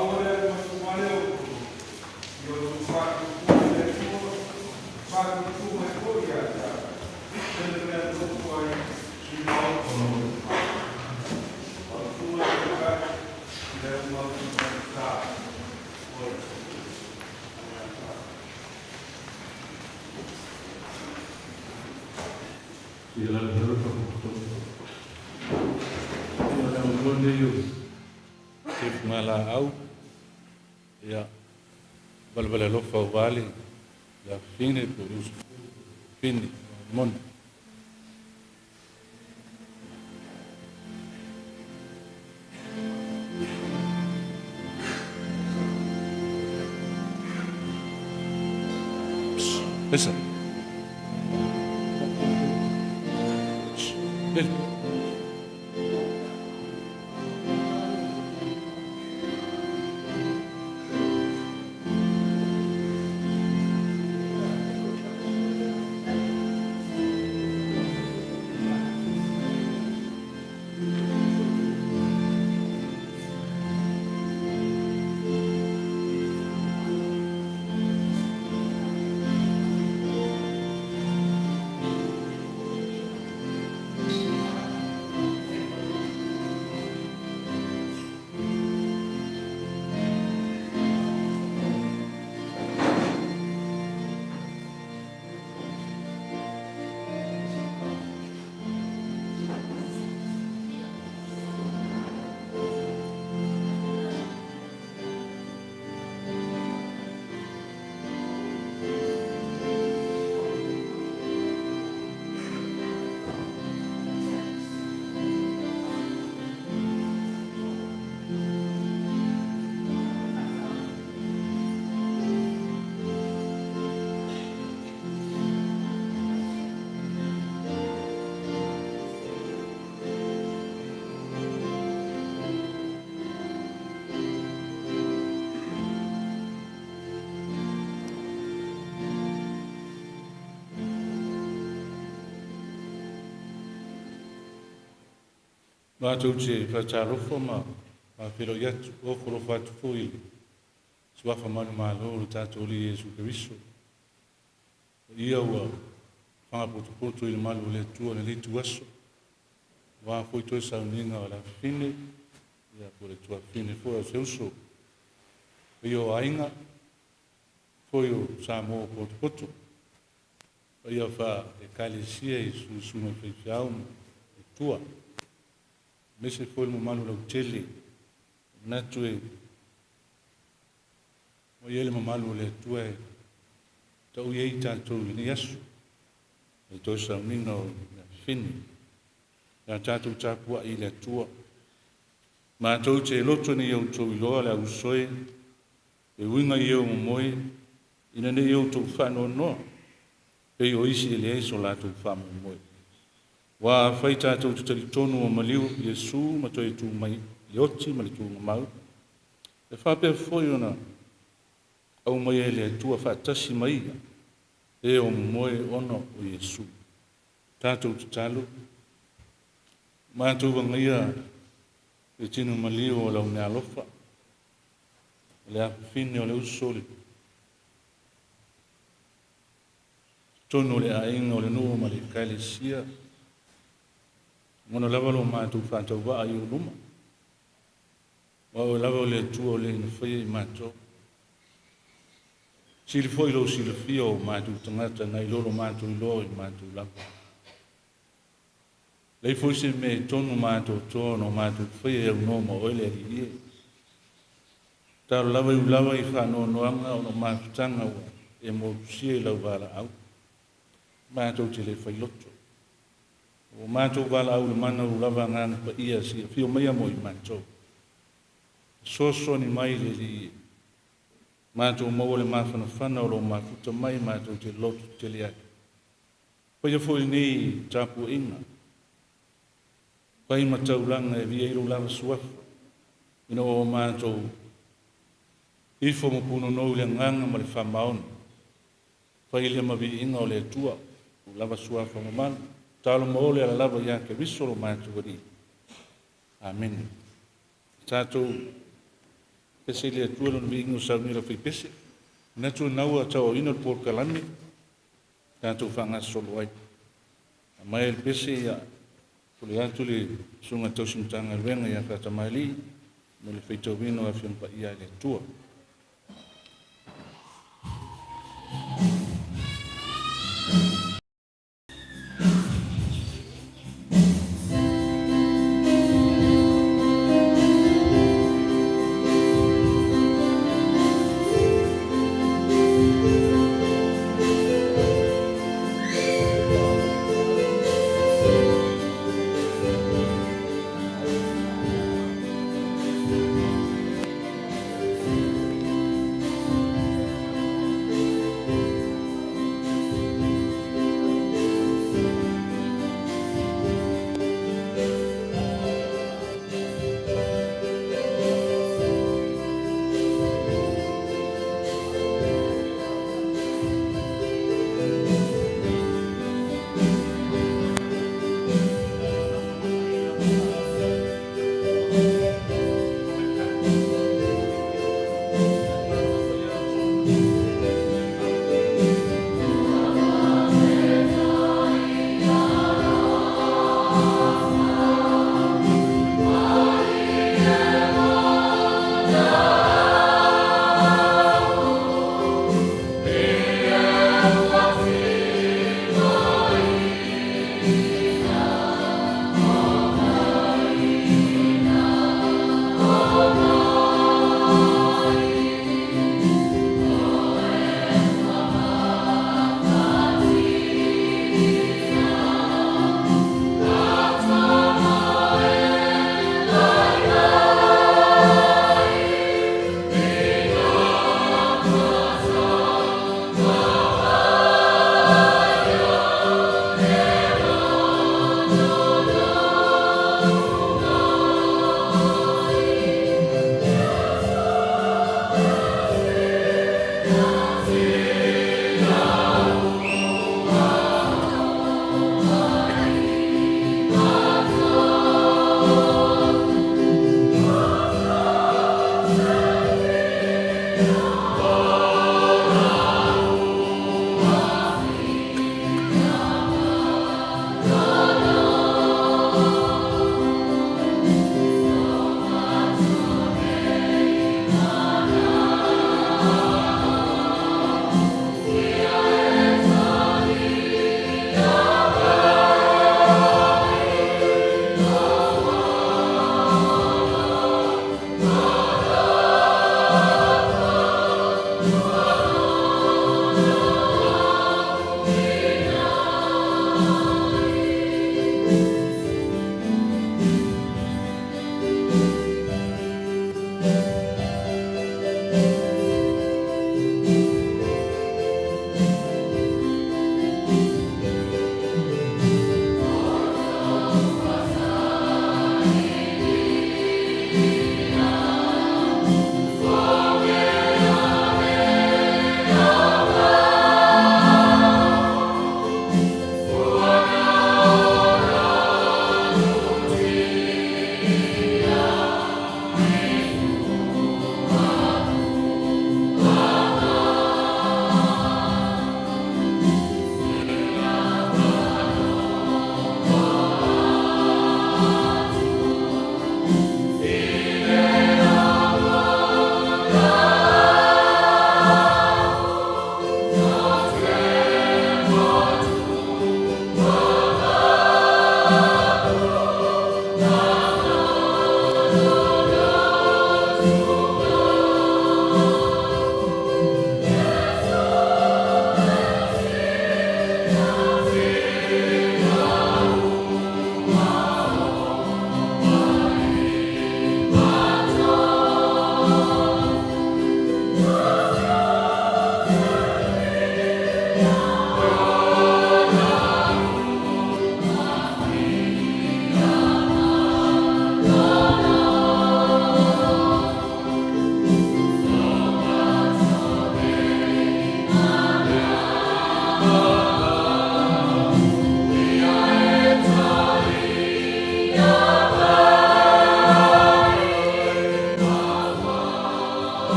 Aua le alu mai tua lea o outou, ia outou faatuatua i le Atua, faatuatua mai foi ia te au. Se le mea nonofo ai i le maota o lo outou Fautua le tautai i le aumau faigata o le Ia la le fa ko. Ia la o le yo. Te ngala au. Ia bala bala lo fa wale. La fine por us fine mon. Listen. Listen. Matou te faatalofa ma faafeiloai atu, ofo alofa atu foi i le Suafa manumalo o le tatou Alii Iesu Keriso. O ia ua fagapotopoto i le malu o le Atua i lenei ituaso, aua foi toe sauniga o le afafine, ia po o le tuafafine foi o se uso, paia o aiga, foi o Samoa potopoto, paia faale-Ekalesia i susuga i faifeau ma matua, aemaise foi le mamalu lautele. Manatu e ua i ai le mamalu o le Atua e taui ai tatou i lenei aso, i le toe sauniga o le afafine. Ia tatou tapuai i le Atua. Matou te loto nei outou iloa le ausoe, e uiga i e o momoe, ina nei outou faanoanoa, pei o isi e leai so latou faamoemoe. Ua afai tatou te talitonu ua maliu Iesu ma toe tu mai i le oti ma le tuugamau, e faapea foi ona aumaia e le Atua faatasi ma ia e o momoe ona o Iesu. Tatou tatalo, matou agaia le tino maliu o lau meaalofa, o le afafine o le uso le totonu o le aiga o le nuu ma le Ekalesia. Lagona lava lo matou faatauvaa i ou luma. Aua o oe lava o le Atua o le na faia i matou. Sili foi lou silafia o matou tagata nai lo lo matou iloa i matou lava. Leai foi se mea e tonu ma atoatoa ona o matou faia e aunoa ma oe le Alii e. Talo lava i ulaga i faanoanoaga ona o mafutaga ua e motusia i lau valaau. Matou te le fai loto. Ua matou valaau i le mana o lou lava Agaga Paia se i afio maia mo i matou. Fesoasoani mai le Alii e. Matou maua le mafanafana o lou mafuta mai matou te loto tele ai. Faia foi lenei tapuaiga. Fai ma taulaga e via ai lou lava suafa, ina ua matou ifo ma punonou i le agaga ma le faamaoni. Fai lea ma viiga o le Atua, lou lava suafa mamalu, talo ma ole ala lava ia Keriso lo matou Alii. Amene. Tatou. Pese i le Atua lona viiga ua saunia e le aufaipese. Manatu o lena ua tauaoina le polokalame tatou faagasolo ai. Aumai le pese ia pule atu le Susuga Tausi Matagaluega ia Faatamalii mo le faitauina o Afioga Paia a le Atua.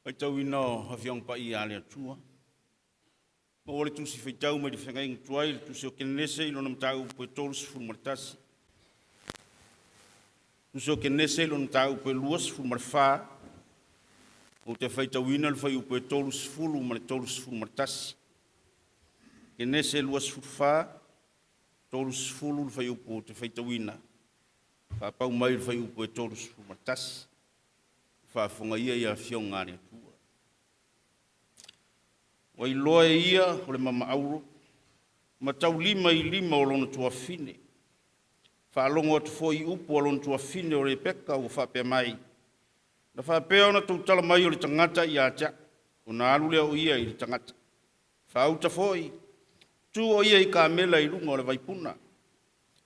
Faitauina o Afioga Paia a le Atua. Maua le tusi faitau mai le feagaiga tuai le tusi o Kenese i lona mataupu e 31. Tusi o Kenese i lona mataupu e 24. Ou te faitauina le fuaiupu e 30 ma le 31. Kenese 24, 30 le fuaiupu ou te faitauina. Faapau mai le fuaiupu e 31. Faafofoga ia i Afioga a le Atua. Ua iloa e ia o le mamaauro, ma taulima i lima o lona tuafafine. Faalogo atu foi i upu a lona tuafafine o Lepeka ua faapea mai, Na faapea ona tautala mai o le tagata ia te au, ona alu lea o ia i le tagata. Faauta foi, tu o ia i kamela i luga o le vaipuna.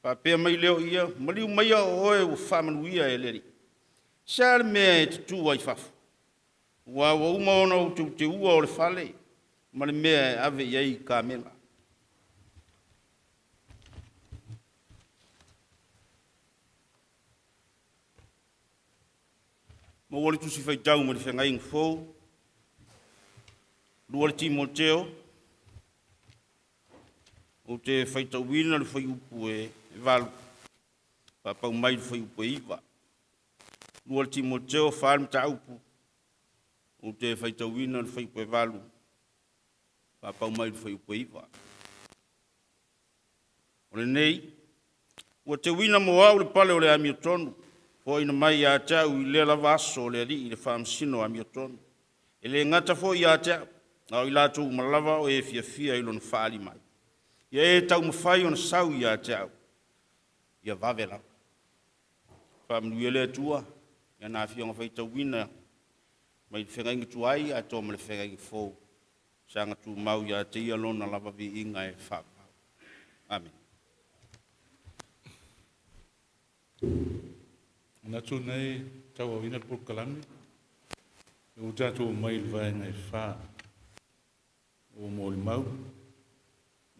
Faapea mai lea o ia, maliu maia o oe ua faamanuia e le Alii. Se a le mea e te tu ai i fafo? Aua ua uma ona ou teuteua o le fale ma le mea e ave i ai kamela. Maua le tusi faitau ma le feagaiga fou, 2 le Timoteo, ou te faitauina le fuaiupu e 8, faapau mai le fuaiupu e 9. 2 le Timoteo 4 le mataupu, ou te faitauina le fuaiupu e 8, faapau mai le fuaiupu e 9. O lenei, ua teuina mo au le pale o le amiotonu, foaina mai ia te au i lea lava aso o le Alii le faamasino amiotonu. E le gata foi ia te au, a o i latou uma lava o e fiafia i lona faaali mai. Ia e taumafai ona sau ia te au, ia vave lava. Faamanuia le Atua i ana afioga faitauina mai le feagaiga tuai atoa ma le feagaiga fou. Saga tumau ia te ia lona lava viiga e faavavau. Amene. Manatu nei tauauina le polokalame, ua tatou omai i le vaega e fa o molimau.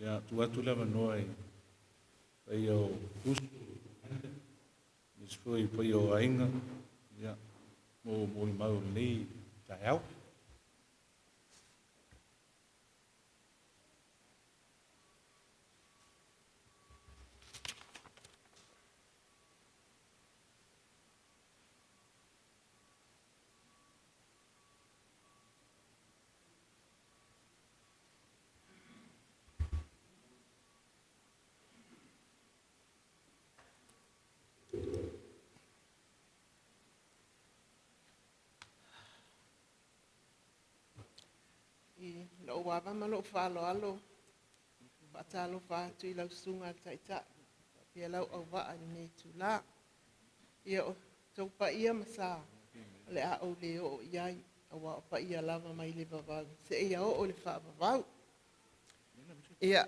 Ia, tuu atu le avanoa i paia o uso, aemaise foi i paia o aiga, ia, mo molimau o lenei taeao. I lou ava ma lou faaaloalo, faatalofa atu i lau susuga i le Taitai faapea lau auvaa i lenei itula. Ia, o outou paia ma sa o le a ou le oo i ai, aua o paia lava mai le vavau seia oo i le faavavau. Ia,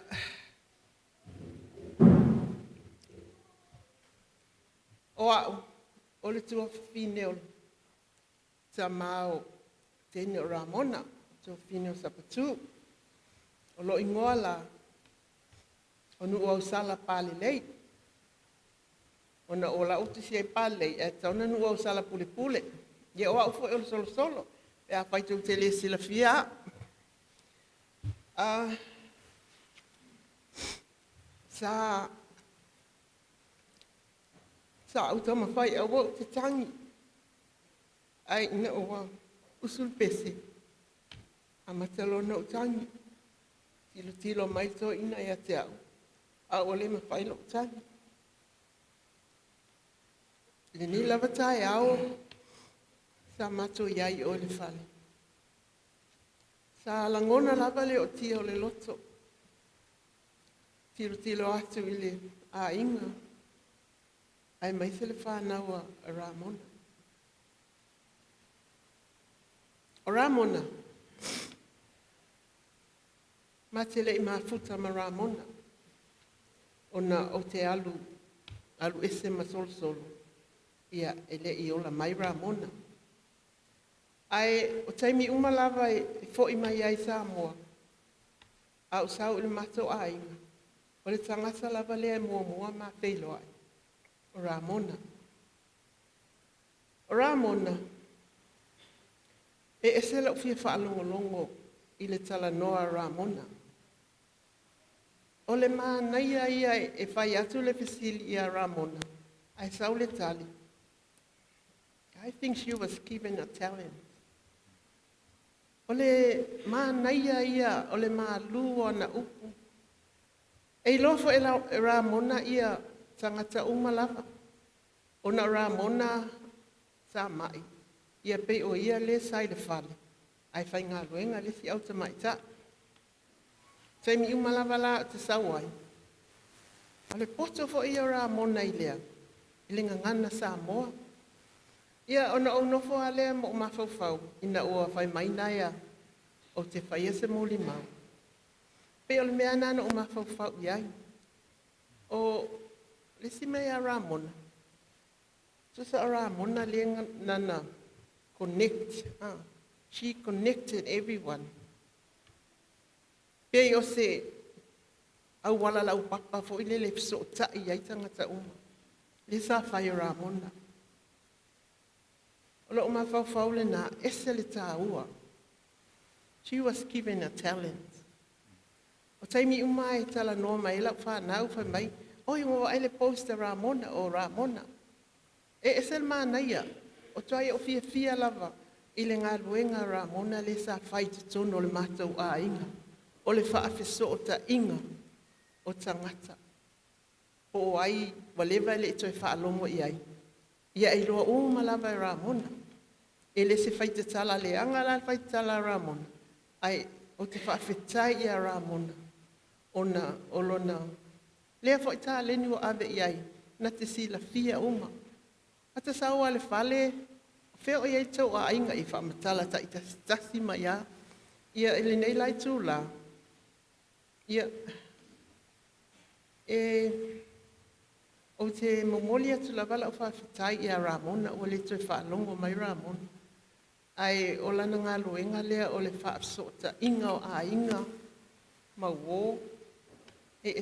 o au, o le tuafafine o le tama o teine o Ramona, tuafafine o Sapatu. O lou igoa la, o Nuuausala Palelei. Ona o lau tusi ai Palelei, ae tatau ona Nuuausala Pulepule. Ia o au foi o le solosolo, pe afai tou te le silafia au. Sa ou taumafai aua ou te tagi, ae ina ua usu le pese, amata loa ona ou tagi. Tilotilo mai le toeaina ia te au, a ua le mafai lou tagi. I lenei lava taeao, sa matou i ai i o i le fale. Sa lagona lava le ootia o le loto, tilotilo atu i le aiga, aemaise le fanau a Ramona. O Ramona, ma te le i mafuta ma Ramona, ona ou te alu alu ese ma solosolo, ia e le i ola mai Ramona. Ae o taimi uma lava e foi mai ai Samoa, a ou sau i le matou aiga, o le tagata lava lea e muamua ma feiloai, o Ramona. O Ramona, E ese la'u fia faalogologo i le talanoa a Ramona. O le manaia ia e fai atu le fesili ia Ramona, ae sau le tali. I think she was given a talent. O le manaia ia o le malū o ana upu. E iloa foi e Ramona ia tagata uma lava. Ona o Ramona sa mai, ia pei o ia lea sa i le fale, ae faigaluega le isi au tamaitai. Taimi uma lava la ou te sau ai, o le poto foi ia o Ramona i le gagana Samoa. Ia ona ou nofo lava lea ma ou mafaufau ina ua fai mai Naea ou te faia se molimau. Pei o le mea lena na ou mafaufau i ai. O le isi mea ia Ramona, tusa o Ramona lea nana connect, she connected everyone. Pei o se auala laupapa foi lele e fesootai ai tagata uma. Lea sa fai e Ramona. O lou mafaufau lena, ese le tāua. She was given a talent. O taimi uma e talanoa mai ai lau whanau fai mai, oi ua vaai le post a Ramona, o Ramona. E ese le manaia, o tuai o fiafia lava i le galuega a Ramona lea sa fai i totonu o le matou aiga. O le faafesootaiga o tagata. Po o ai ua leva e le i toe faalogo i ai. Ia e iloa uma lava e Ramona. E le se faitatala leaga la le faitatala a Ramona, ae ou te faafetai ia Ramona ona o lona lea foi taleni ua ave i ai na te silafia uma. Ata sau lava i le fale, fea o i ai tou aiga i faamatala taitasitasi mai lava. Ia i lenei la itula, ia, ou te momoli atu lava lau faafetai ia Ramona ua le toe faalogo mai Ramona. Ae o lana galuega lea o le faafesootaiga o aiga ma uo, e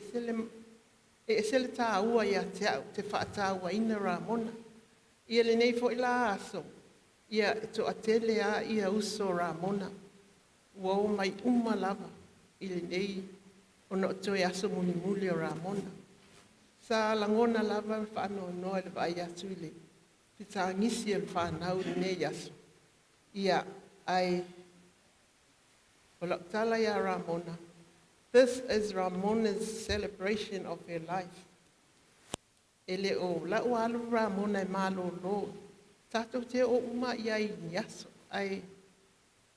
ese le tāua ia te au, te faatauaina Ramona. Ia lenei foi la aso, ia e toatele lava ia uso o Ramona ua omai uma lava i lenei ona o toe aso mulimuli o Ramona. Sa lagona lava le faanoanoa i le vaai atu i le fetagisi o le whanau i lenei aso. Ia, ae o lau tala ia Ramona, this is Ramona's celebration of her life. E le o lau alu Ramona e malolo, tatou te o uma i ai i ni aso. Ae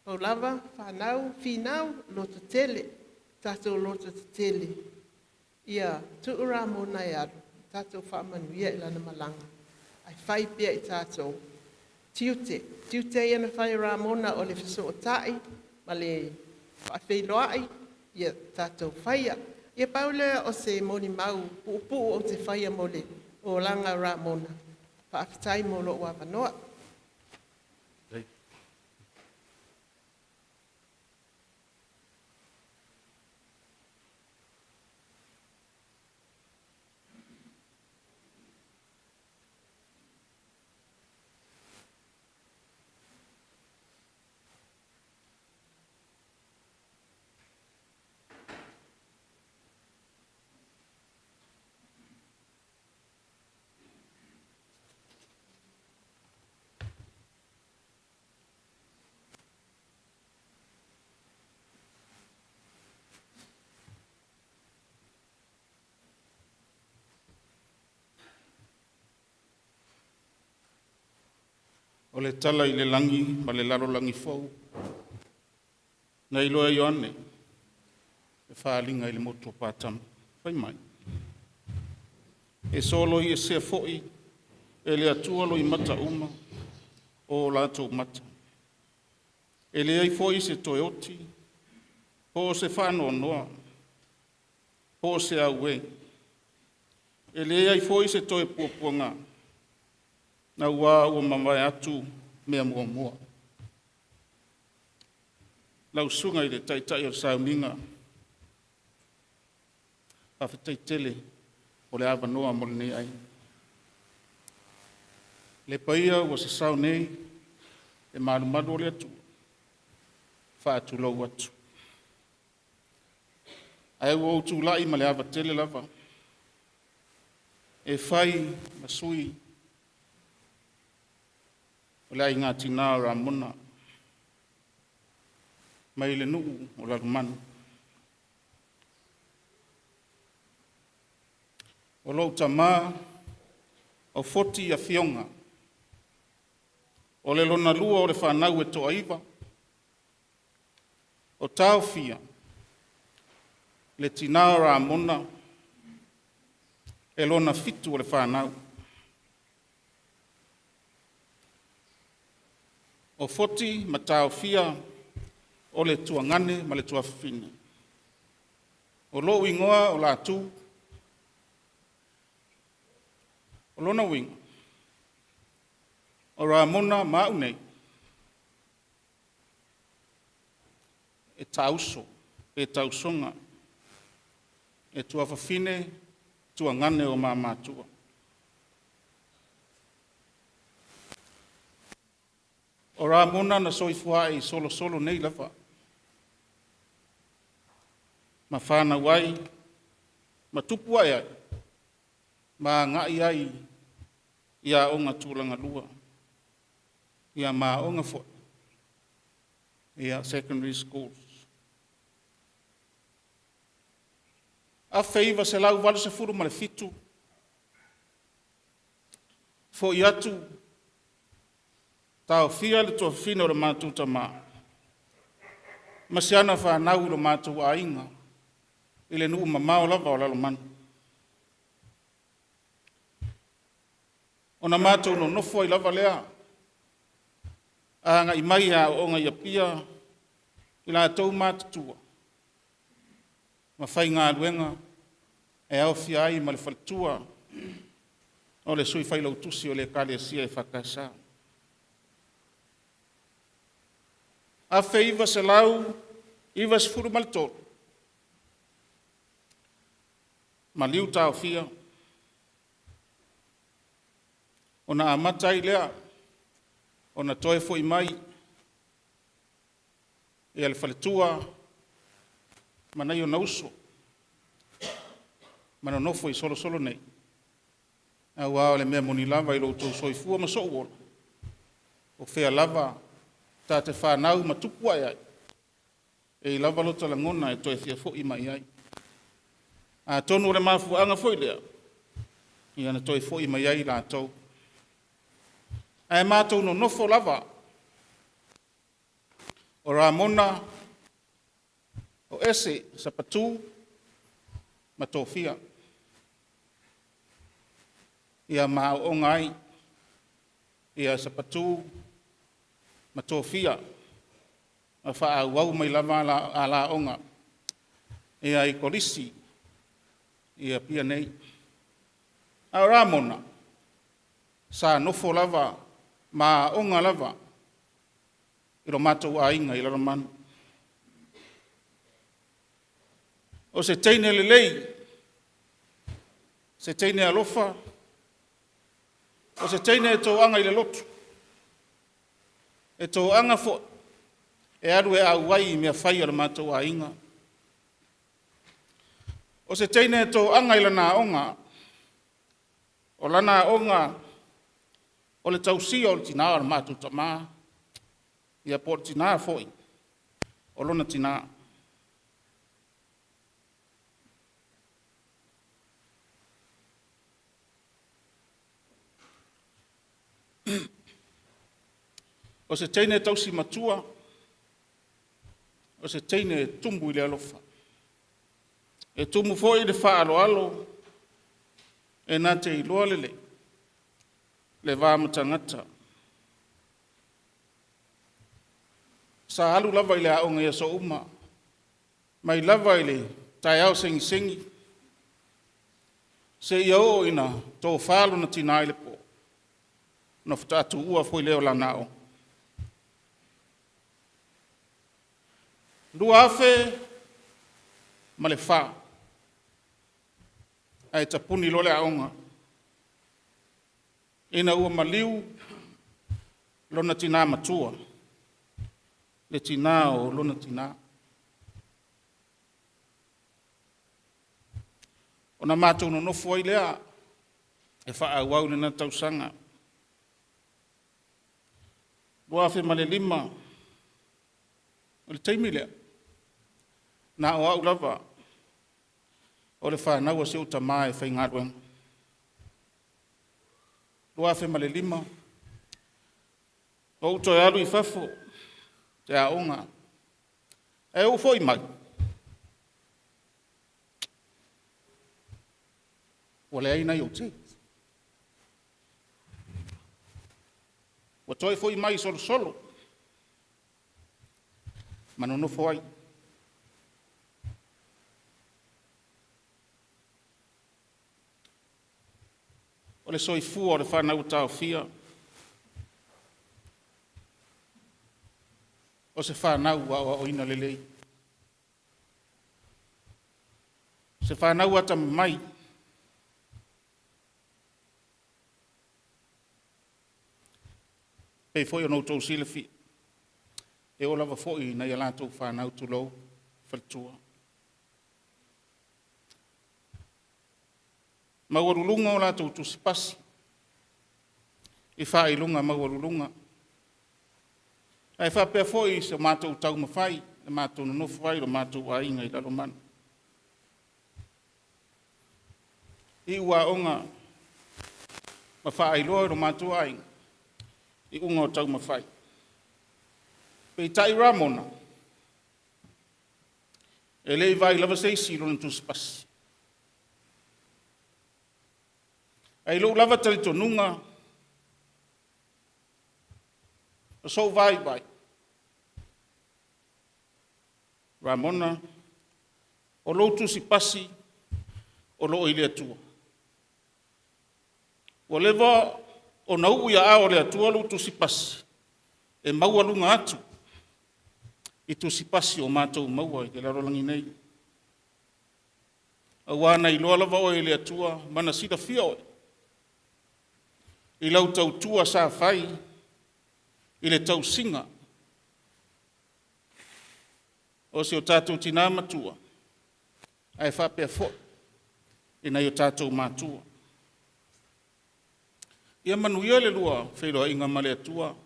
pau lava, whanau, finau, loto tele, tatou loto tele. Ia, tuu Ramona e alu, tatou faamanuia i lana malaga. Ae fai pea i tatou. Tiute, tiute ia na fai e Ramona o le fesootai ma le faafeiloai, ia tatou faia. Ia pau lea o se molimau puupuu ou te faia mo le olaga o Ramona. Faafetai mo lou avanoa. O le tala i le lagi ma le lalolagi fou, na iloa e Ioane, e faaaliga i le motu o Patamo. Fai mai, e soloiesea foi e le Atua loimata uma o latou mata. E leai foi se toe oti, po o se faanoanoa, po o se auē. E leai foi se toe puapuaga, auā ua mavae atu mea muamua. Lau susuga i le Taitai o le Sauniga, faafetai tele mo le avanoa mo lenei aiga. Le paia ua sasao nei, le malumalu o le Atua, Faatulou atu. Ae ua ou tulai ma le ava tele lava e fai ma sui o le aiga tina o Ramona mai le nuu o Lalomanu. O lou tama o Foti Afioga, o le lona lua o le fanau e toaiva, o Taofia, le tina o Ramona, e lona fitu o le fanau. O Foti ma Taofia o le tuagane ma le tuafafine. O lou igoa o Latu. O lona uiga, o Ramona ma au nei, e taauso pe tausoga, e tuafafine, tuagane o ma matua. O Ramona na soifua ai i Solosolo nei lava, ma fanau ai, ma tupu ae ai, ma agai ai i aoga tulagalua, ia ma aoga foi, ia secondary schools. 1987, foi atu taofia le tuafafine o le matou tama ma si ana fanau i lo matou aiga i le nuu mamao lava o Lalomanu. Ona matou nonofo ai lava lea agai mai e aooga i Apia i latou matutua ma faigaluega e aofia ai ma le faletua o le Sui Failautusi o le Ekalesia EFKS. 1993, maliu taofia ona amata ai lea ona toe foi mai le faletua ma nai ona uso ma nonofo i Solosolo nei, aua o le mea moni lava i lo outou soifua ma sou ola, o fea lava ta te fanau ma tupu ae ai, e i ai lava lo ta lagona e toe fia foi mai i ai. Atonu o le mafuaaga foi lea ia na toe foi mai ai latou. Ae matou nonofo lava, o Ramona, o Ese Sapatu ma Tofiac ia ma aooga ai Sapatu ma Tofiac ma faaauau mai lava ala aoga i Kolisi i Apia nei. A o Ramona, sa nofo lava ma aooga lava i lo matou aiga i Lalomanu. O se teine lelei, se teine alofa, o se teine e toaga i le lotu, e toaga foi e alu e auai i mea fai a le matou aiga. O se teine e toaga i lana aoga, o lana aoga o le tausia o le tina o le matou tama, ia po o le tina foi o lona tina. O se teine tausi matua, o se teine e tumu i le alofa, e tumu foi i le faaaloalo, e na te iloa lelei le va ma tagata. Sa alu lava i le aoga i aso uma, mai lava i le taeao segisegi seia oo ina tofa lona tina i le po, ona faatoa tuua foi lea o lana aoga. 2004, ae tapuni loa le aoga ina ua maliu lona tina matua. Le tinā o lona tinā. Ona matou nonofo ai lea e faaauau lena tausaga. 2005, o le taimi lea, na o au lava o le fanau a si ou tamā e faigaluega. 2005, ou toe alu i fafo te aoga, ae ou foi mai, ua leai nai ou teeth. Ua toe foi mai solosolo ma nonofo ai. O le soifua o le fanau ua taofia, o se fanau ua aoaoina lelei, o se fanau atamamai, e pei foi ona outou silafia, e oo lava foi i nai a latou fanau, tulou, faletua. Maualuluga o latou tusipasi i faailoga maualuluga. Ae faapea foi so matou taumafai na matou nonofo ai i lo matou aiga i Lalomanu. Iu aoga ma faailoa i lo matou aiga, iuga o taumafai. Peitai Ramona, e le i vaai lava se isi i lona tusipasi. Ae i lou lava talitonuga, o sou vaivai, Ramona, o lou tusipasi o lo o i le Atua. Ua leva ona uu i aao o le Atua lou tusipasi e maualuga atu i tusipasi o matou maua i le lalolagi nei. Aua na iloa lava oe e le Atua ma na silafia oe i lau tautua sa fai i le tausiga o si o tatou tina matua, ae faapea foi i nai o tatou matua. Ia manuia le lua feiloaiga ma le Atua,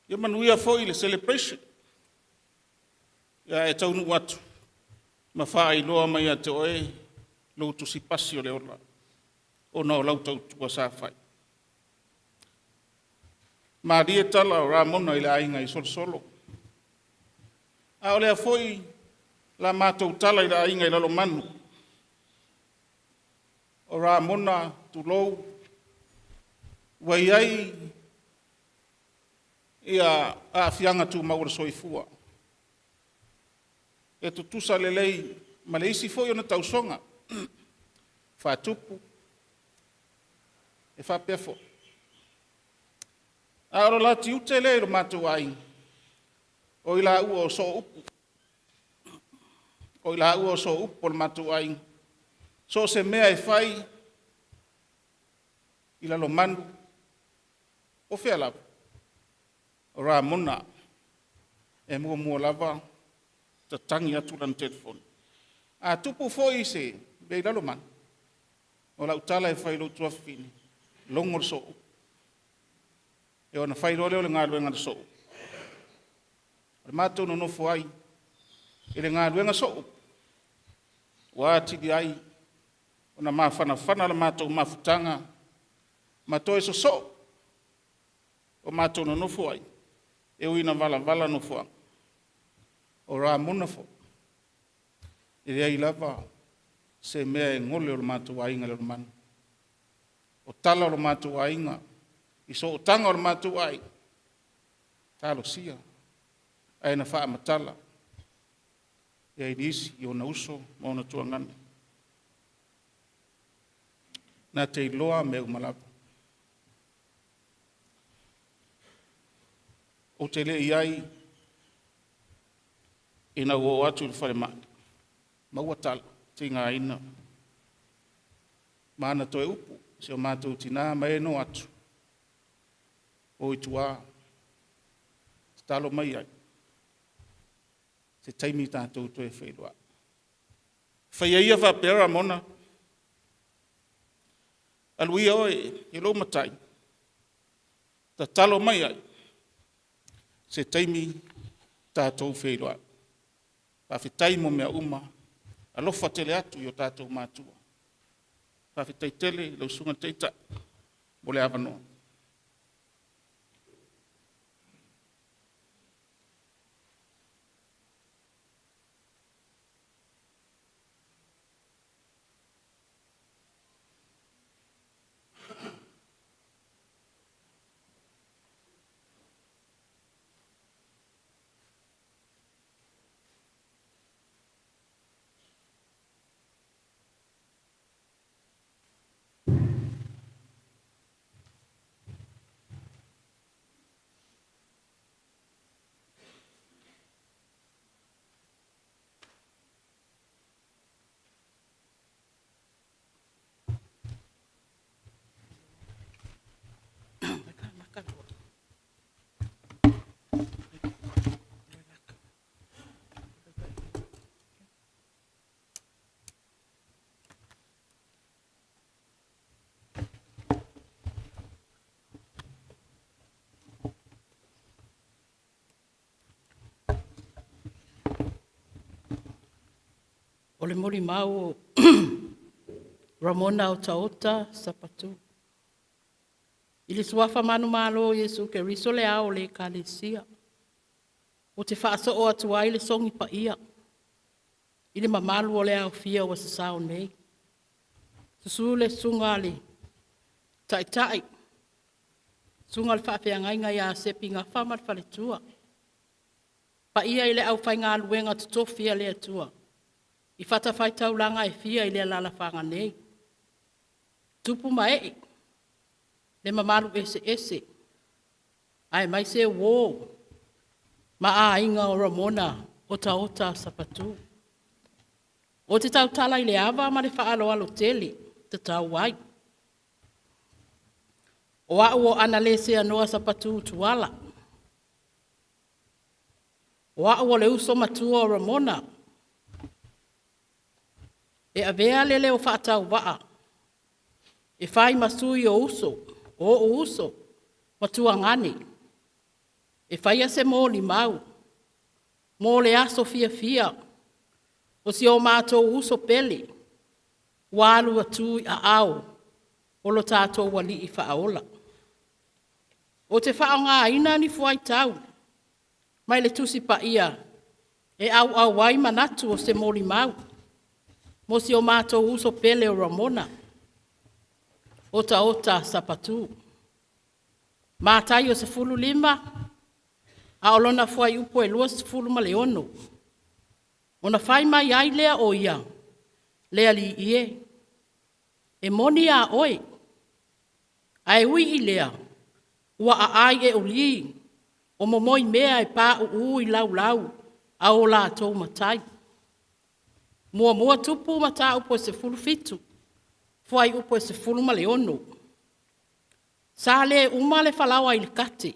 ia manuia foi le celebration. Ia ae taunuu atu ma faailoa mai ia te oe lou tusipasi o le ola ona o lau tautua sa fai. Malie tala o Ramona i le aiga i Solosolo, a o lea foi la matou tala i le aiga i Lalomanu, o Ramona, tulou, ua i ai aafiaga tumau o le soifua, e tutusa lelei ma le isi foi ona tausoga faatupu, e faapea foi. A o le la tiute lea i lo matou aiga, o i laua o sooupu, o i laua o sooupu o le matou aiga. So o se mea e fai i Lalomanu po o fea lava, o Ramona e muamua lava tatagi atu lana telefoni. A tupu foi se mea i Lalomanu, o lau tala e fai i lou tuafafine, logo le sooupu. Ia ona fai loa lea o le galuega a le sooupu. O le matou nonofo ai i le galuega sooupu, ua atili ai ona mafanafana la matou mafutaga ma toe sosoo o matou nonofo ai, e ui ina valavala nofoaga. O Ramona foi, e leai lava se mea e gole o le matou aiga i Lalomanu. O tala o le matou aiga i sootaga o le matou aiga, talosia ae na faamatala e ai nisi i ona uso ma ona tuagana. Na te iloa mea uma lava. Ou te le i i ai ina ua oo atu i le falemai, maua tala, tigaina. Ma ana toe upu, si o matou tina ma e na o atu, o i tua, tatalo mai ai. Se taimi tatou toe feiloai. Faia ia faapea Ramona, alu ia oe e lou matai, tatalo mai ai, se taimi tatou feiloai. Faafetai mo mea uma, alofa tele atu i o tatou matua. Faafetai tele i lau Susuga i le Taitai mo le avanoa. O le molimau o Ramona Otaota Sapatu. I le suafa manumalo o Iesu Keriso le ao o le Ekalesia, ou te faasoo atu ai le sogi paia i le mamalu o le aofia ua sasao nei. Susu le susuga a le Taitai, susuga i le Faafeagaiga ia Sepi Gafa ma le faletua. Paia i le aufaigaluega totofi a le Atua i fatafaitaulaga e fia i le alaalafaga nei. Tupu ma ee, le mamalu eseese, aemaise uo ma aiga o Ramona Otaota Sapatu. Ou te tautala i le ava ma le faaaloalo tele e tatau ai. O au o Annalese Noa Sapatu Tuala. O au o le uso matua o Ramona. E avea le leo faatauvaa e fai ma sui o uso, o ou uso ma tuagane e faia se molimau mo le aso fiafia o si o matou uso pele ua alu atu i aao o lo tatou Alii Faaola. Ou te faaaogaina ni fuaitau mai le Tusi Paia e auau ai manatu o se molimau mo si o matou uso pele o Ramona Otaota Sapatu. Mataio 15 a o lona fuaiupu e 26, ona fai mai ai lea o ia, “Le Alii e, e moni a oe, ae ui i lea, ua aai euli o momoimea e pauu i laulau a o latou matai.” 1 Tupu Mataupu e 17, fuaiupu e 16. Sa le uma le falaoa i le kate,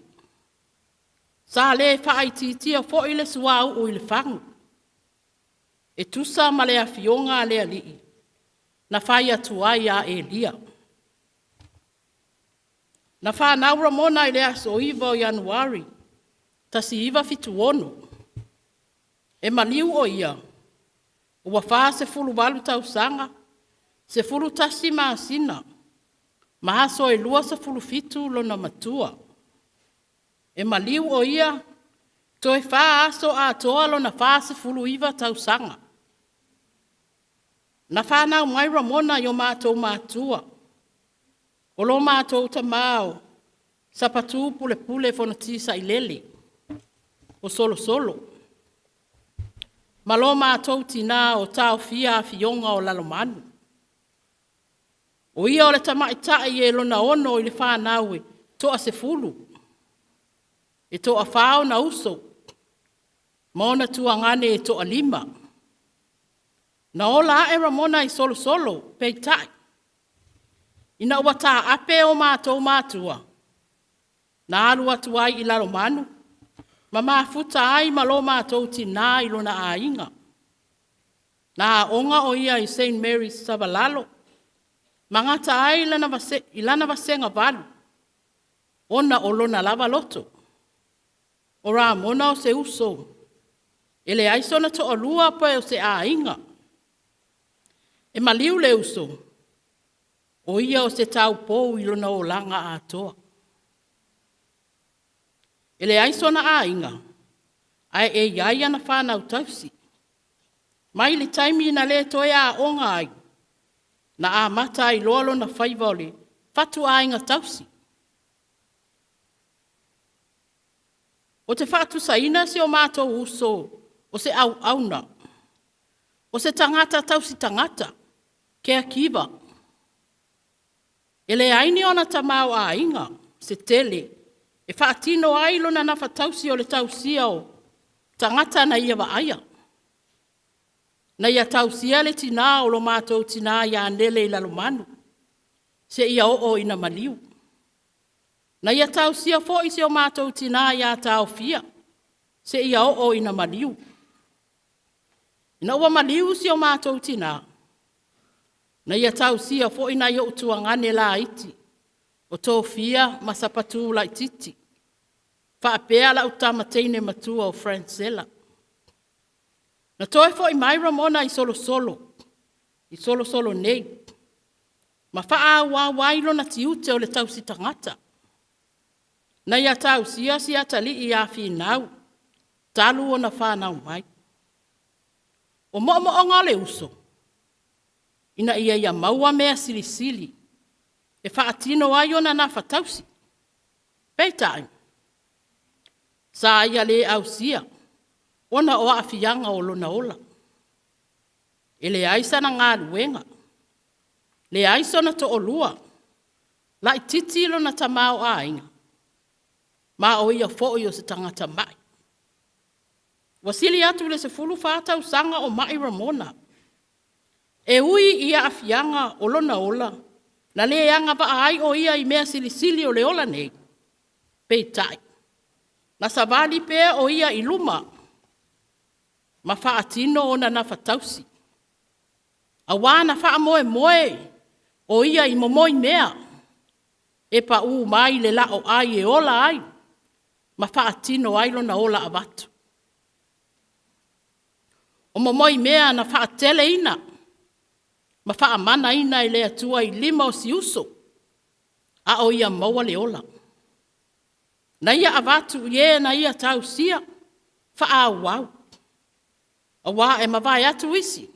sa le faaitiitia foi le suauu i le fagu, e tusa ma le afioga a le Alii na fai atu ai ia Elia. Na fanau Ramona i le aso 9 o Ianuari 1976. E maliu o ia ua 48 tausaga, 11 masina ma aso e 27 lona matua. E maliu o ia toe fa aso atoa lona 49 tausaga. Na fanau mai Ramona i o matou matua, o lo matou tama o Sapatu Pulepule Fonoti Sailele o Solosolo, ma lo matou tina o Taofia Afioga o Lalomanu. O ia o le tamaitai e lona 6 i le fanau e toa-10. E toafa ona uso ma ona tuagane e toalima. Na ola ae Ramona i Solosolo, peitai, ina ua taape o matou matua, na alu atu ai i Lalomanu. Ma mafuta ai ma lo matou tinā i lona aiga. Na aoga o ia i St. Mary's Savalalo, ma gata ai lana i lana vasega 8, ona o lona lava loto. O Ramona o se uso, e leai sona toalua pe o se aiga. E maliu le uso, o ia o se taupou i lona olaga atoa. E leai sona aiga, ae e i ai ana fanau tausi. Mai le taimi na le toe aoga ai, na amata ai loa lona faiva o le fatuaiga tausi. Ou te faatusaina si o matou uso o se auauna, o se tagata tausi tagata, caregiver. E leai ni ona tamaoaiga se tele e faatino ai lona gafatausi o le tausia o tagata na ia vaaia. Na ia tausia le tina o lo matou tina ia Nele Lalomanu seia oo ina maliu. Na ia tausia foi si o matou tina ia Taofia seia oo ina maliu. Ina ua maliu si o matou tina, na ia tausia foi nai ou tuagane laiti o Tofa ma Sapatu laitiiti, faapea lau tama teine matua o Francella. Na toe foi mai Ramona i Solosolo, i Solosolo nei, ma faaauau ai lona tiute o le tausi tagata. Na ia tausia si atalii ia Finau talu ona fanau mai. O moomooga o le uso, ina ia maua mea silisili e faatino ai ona gafatausi. Peitai, sa ia le ausia ona o aafiaga o lona ola. E leai sana galuega, leai sona toalua, laitiiti lona tamaoaiga, ma o ia foi o se tagata mai. Ua sili atu i le 14 tausaga o mai Ramona. E ui i aafiaga o lona ola, na le agavaa ai o ia i mea silisili o le ola nei, peitai, na savali pea o ia i luma ma faatino ona gafatausi, aua na faamoemoe o ia i momoi mea e pau mai le laoai e ola ai ma faatino ai lona ola avatu. O momoi mea na faateleina ma faamanaina e le Atua i lima o si uso, a o ia maua le ola. Na ia avatu i e na ia tausia, faaauau, aua e mavae atu isi,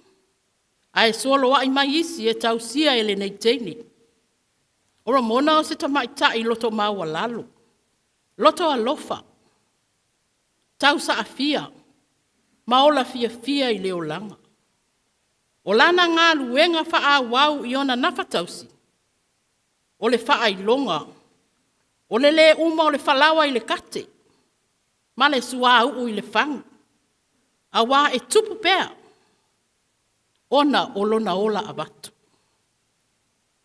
ae soloai mai isi e tausia e lenei teine. O Ramona o se tamaitai loto maualalo, loto alofa, tausaafia ma ola fiafia i le olaga. O lana galuega faaauau i ona gafatausi, o le faailoga o le le uma o le falaoa i le kate ma le suauu i le fagu, aua e tupu pea ona o lona ola avatu.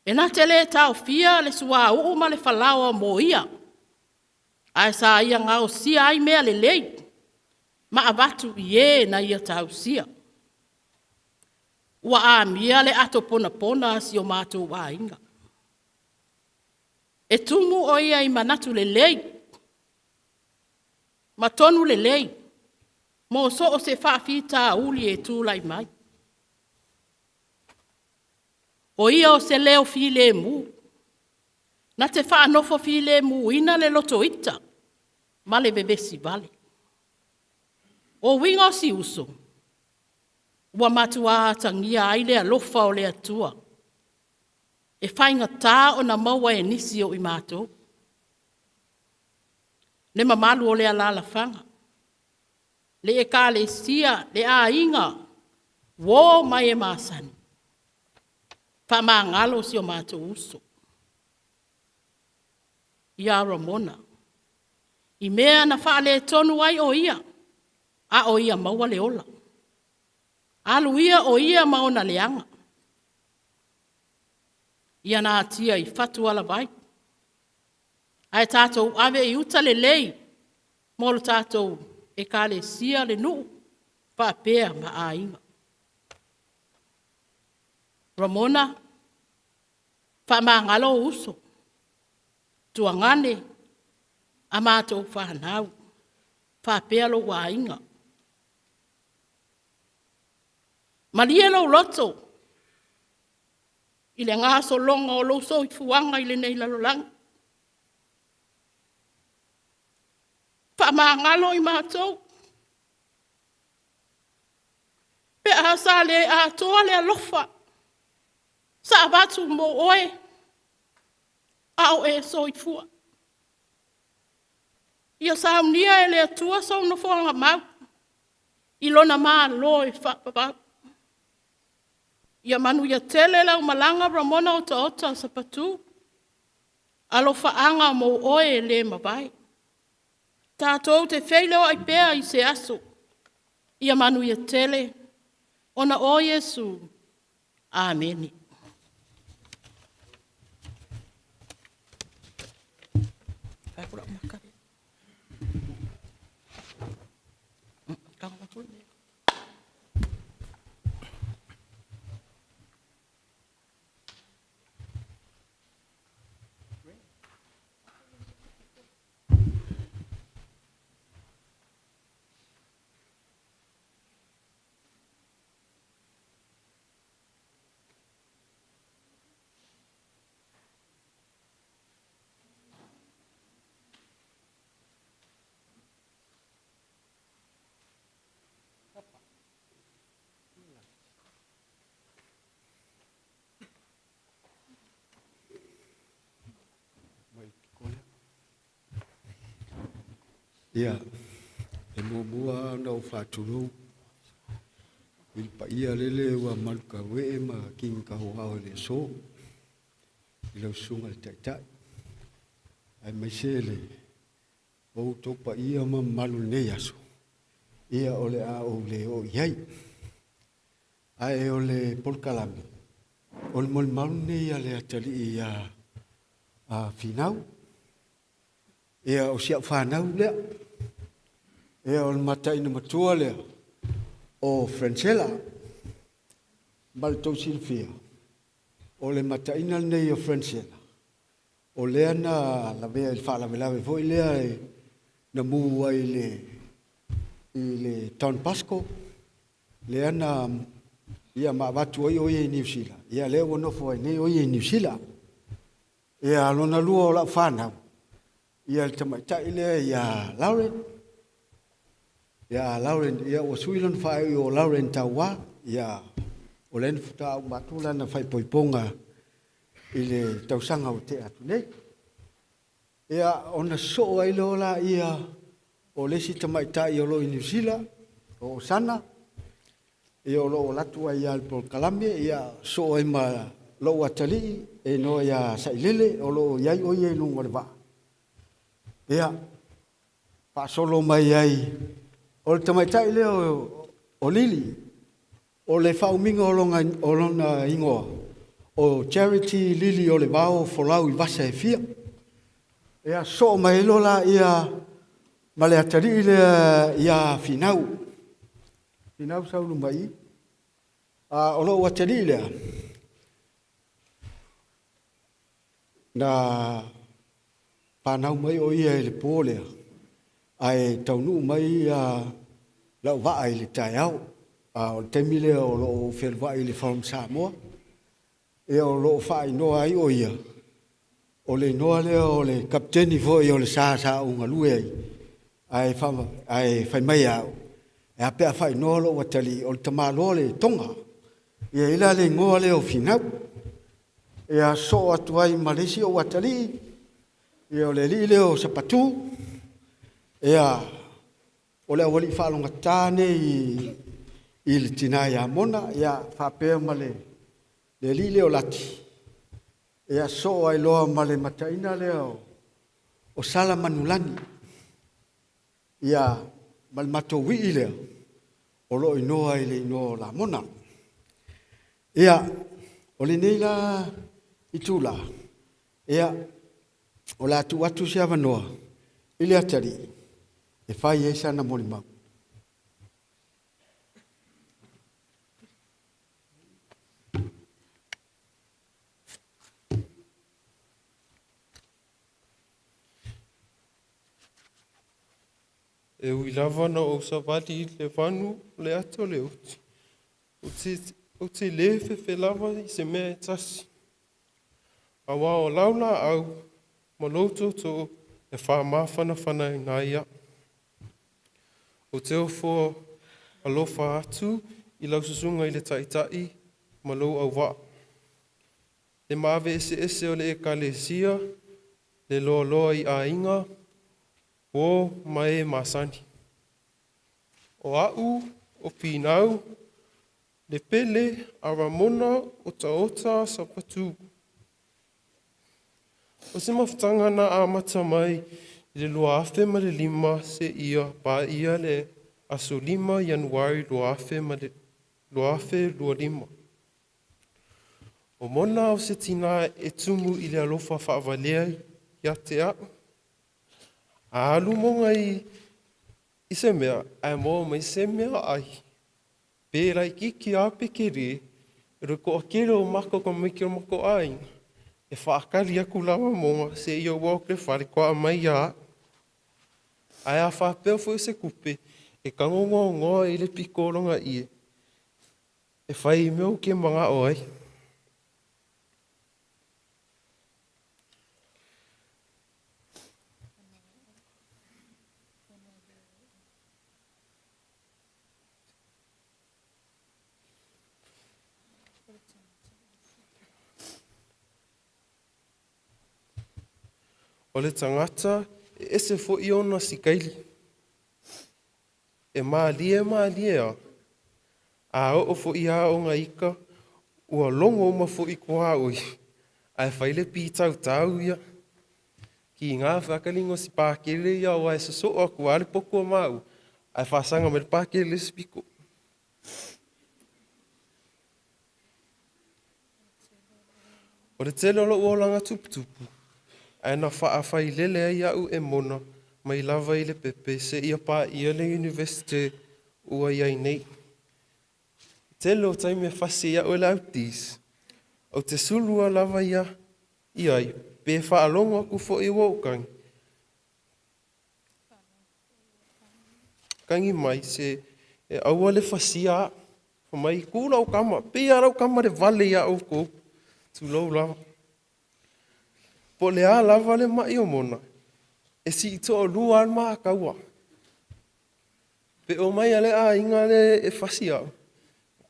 E na te le taofia le suauu ma le falaoa mo ia, ae sa ia gaosia ai mea lelei ma avatu i e na ia tausia. Ua amia le ato ponapona a si o matou aiga. E tumu o ia i manatu lelei ma tonu lelei mo so o se faafitauli e tulai mai. O ia o se leo filemu, na te faanofo filemuina le lotoita ma le vevesi vale. O uiga o si uso, ua matua atagia ai le alofa o le Atua, e faigata ona maua e nisi o i matou. Le mamalu o le alaalafaga, le ekalesia, le aiga, uo ma e masani, faamagalo si o matou uso ia Ramona i mea na faaletonu ai o ia, a o ia maua le ola. Alu ia o ia ma ona leaga, ia natia i fatu alavai, ae tatou ave i uta lelei. mo le tatou ekalesia, le nuu, faapea ma aiga. Ramona, faamagalo ou uso, tuagane a matou fanau, faapea lou aiga. Malie lou loto i le gasologa o lou soifuaga i lenei lalolagi, faamagalo i matou pe a sa le atoa le alofa sa avatu mo oe a o e soifua. Ia saunia e le Atua sou nofoaga mau i Lona Malo e faavavau. Ia manuia tele lau malaga Ramona Otaota Sapatu. Alofaaga mo oe e le mavae. Tatou te feiloai pea i se aso. Ia manuia tele, ona o Iesu. Amene. Ia, e muamua ona ou faatulou i le paia lele ua malukauee ma kigikahoao i le aso, i lau susuga i le Taitai, aemaise le outou paia ma mamalu i lenei aso, ia o le a ou le oo i ai. Ae o le polokalame, o le molimau lenei a le atalii ia a Finau. Ia, o si au fanau lea. Ia, o le mataina matua lea o Francella. Ma le tou silafia, o le mataina lenei o Francella, o lea na lavea i le faalavelave foi lea na mu ai i le Don Bosco, lea na ia ma avatu ai o ia i Niu Sila, ia lea ua nofo ai nei o ia i Niu Sila. Ia, lona lua o lau fanau, ia le tamaitai lea ia Lauren, ia Lauren, ia ua sui lona faaiu o Lauren Tauā, ia o lea na faatoa uma atu lana faaipoipoga i le tausaga ua tea atu nei. Ia, ona sosoo ai loa laia o le isi tamaitai o lo o i Niu Sila, o Osana, ia o lo o alu atu ai lava i le polokalame, ia sosoo ai ma lou atalii e igoa ia Sailele, o lo o i ai o ia i luga o le vaa. Ia, faasolo mai ai, o le tamaitai lea o Lili, o le faaumiga o lona igoa, o Charity Lili o le Vao Folau i vasa e fia. Ia, sosoo mai ai loa laia ma le atalii lea ia Finau. Finau sau mai i. O lou atalii lea, na fanau mai o ia i le po lea, ae taunuu mai lau vaa i le taeao. O le taimi lea o lo o fealuai i le Forum Samoa, ia o lo o faaigoa ai o ia, o le igoa lea o le kapiteni foi o le sa sa ou galue ai, ae fai mai au, e a pe a faaigoa lou atalii, o le tamaloa le Toga. Ia e i ai la le igoa lea o Finau. Ia sosoo atu ai ma le isi ou atalii, ia o le alii lea o Sapatu, ia o le aualii faalogogata nei i le tina ia Mona, ia faapea ma le alii lea o Lati, ia sosoo ai loa ma le mataina lea o Sala Manulagi, ia ma le matou ii lea, o lo o igoa i le igoa o Lamona. Ia, o lenei la itula, ia, o le a tuu atu se avanoa i le atalii. e fai ai sana molimau. E ui lava na ou savali i le vanu o le ata o le uti, ou te lē fefe lava i se mea e tasi. Auā o lau laau ma lou tootoo e faamafanafanaina ai au. Ou te ofo alofa atu i lau susuga i le Taitai ma lou auvaa. Le maave eseese o le ekalesia, le loaloa i aiga, uō ma e masani. O a'u o Finau, le Pele a Ramona Otaota Sapatu. O se mafutaga na amata mai i le 2005 seia paia le aso 5 Ianuari 2025. O Mona o se tinā e tumu i le alofa faavalea ia te a'u. A alu moga i se mea, ae maua mai se mea ai. Pe laitiiti a pe telē, o le toatele o matou tamaiti o le matou aiga, e faatali atu lava moga seia ua atu le fale toa mai ia a'u. Ae a faapea foi o se tupe, e tago noanoa i le pito o lona ie, e fai i mea ou te manao ai. O le tagata e ese foi ona sikaili. E malie malie a. A oo foi a ona ika, ua logo uma foi tuaoi. Ae fai le pitautau ia. Kiga faakaliga o si pakele ia aua e sosoo atu lava le potu o maua, ae faasaga mai le pakele le isi pito. O le tele o lou olaga tuputupu, ae na faafailele ai a'u e Mona mai lava i le pepe seia paia le Iunivesite ua i ai nei. Tele o taimi e fasi ai a'u e le autisi, ou te sulu lava ia i ai, pe faalogo atu foi ua ou kagi. Kagi mai se e aua le fasia a'u. Fai mai, tu lau tama, pei lava lau tama le vale iā outou, tulou lava. Po o le a lava le ma'i o Mona, e sii toalua lava le mataua. Pe omai a le aiga le e fasi a'u,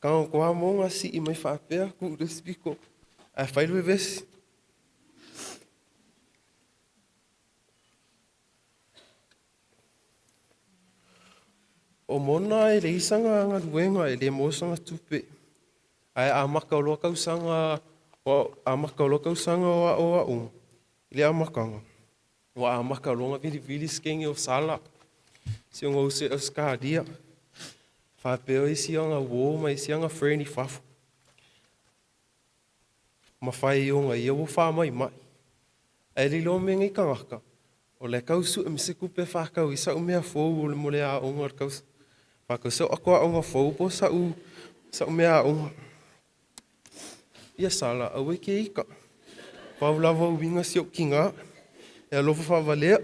tago toa moga sii mai faapea tuu i le isi pito, ae fai le vevesi. O Mona e leai sana galuega, e le maua sana tupe. Ae amata loa tausaga, amata loa tausaga o aoaoga i le amataga, ua amata loa ona vilivili se kegi o sala, si ona uso i Ausetalia, faapea isi ana uō ma isi ana friend i fafo. Ma fai ona ia ua faamaimai. Ae le iloa mea nei tagata, o la e tau sue mai se tupe e faatau ai sau mea fou o le mo le aoga o le tausaga. Faatau sau ato aoga fou po o sa'u mea aoga. Ia Sala, aua e te ita. Pau lava o uiga si ou tinā, e alofa faavalea.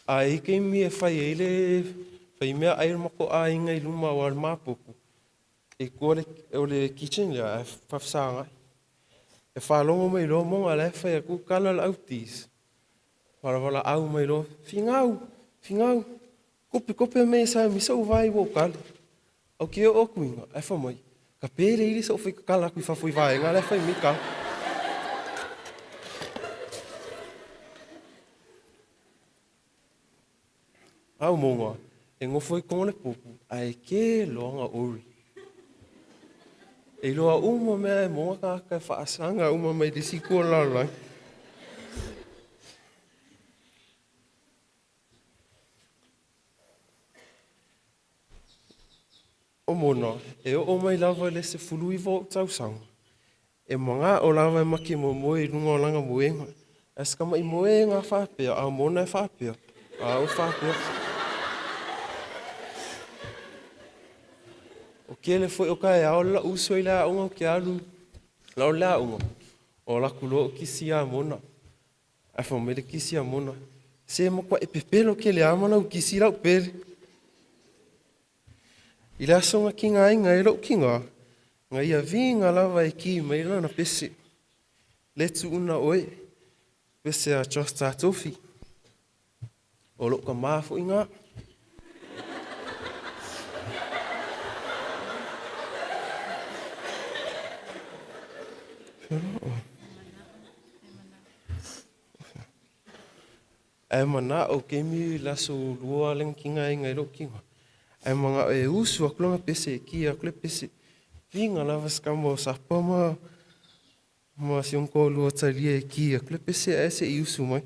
A i ai taimi e fai ai le fai mea ai o le matou aiga i luma aua o le mapopo, e tua o le kitchen lea ae faafesagai. E faalogo mai loa moga la e fai atu kala le autisi. Valavalaau mai loa, Finau, Finau, kope kope mai e sa mai sa'u vai ua ou kale. Ou ke oo atu iga, ae fai mai, ka pē le ili sa'u fai kakala atu i fafo i vaega la e fai mai kala. A o moga, e nofo i koga o le popo, ae ke loa na ori. E iloa uma mea e moga tagata e faasaga uma mai le isi itu o le lalolagi. O Mona, e oo mai lava i le 19 o ou tausaga, e magao lava e make moemoe i luga o lana moega. Ae se tama'i moe ga faapea, a o Mona e faapea, a au e faapea. O kele foi o taeao le la'u uso i le aoga ou te alu la o le aoga, o alu atu loa ou kisi ia Mona. Ae fai mai le kisi a Mona, se matua'i pepelo tele lava ma lau kisi i la'u pele. I le aso na tigaina ai lo'u tigā, na ia viga lava e ki mai lana pese, Le tuuna oe, pese a Josh Tatofi. O lo'u tamā fo'i gā. Ae mana'o kemi i le aso lua le na tigaina ai lo'u tino, ae mana'o e usu atu lana pese e ki atu le pese. Viga lava si tama o Sapa ma ma si ona toalua talia e ki atu le pese ae se'i usu mai.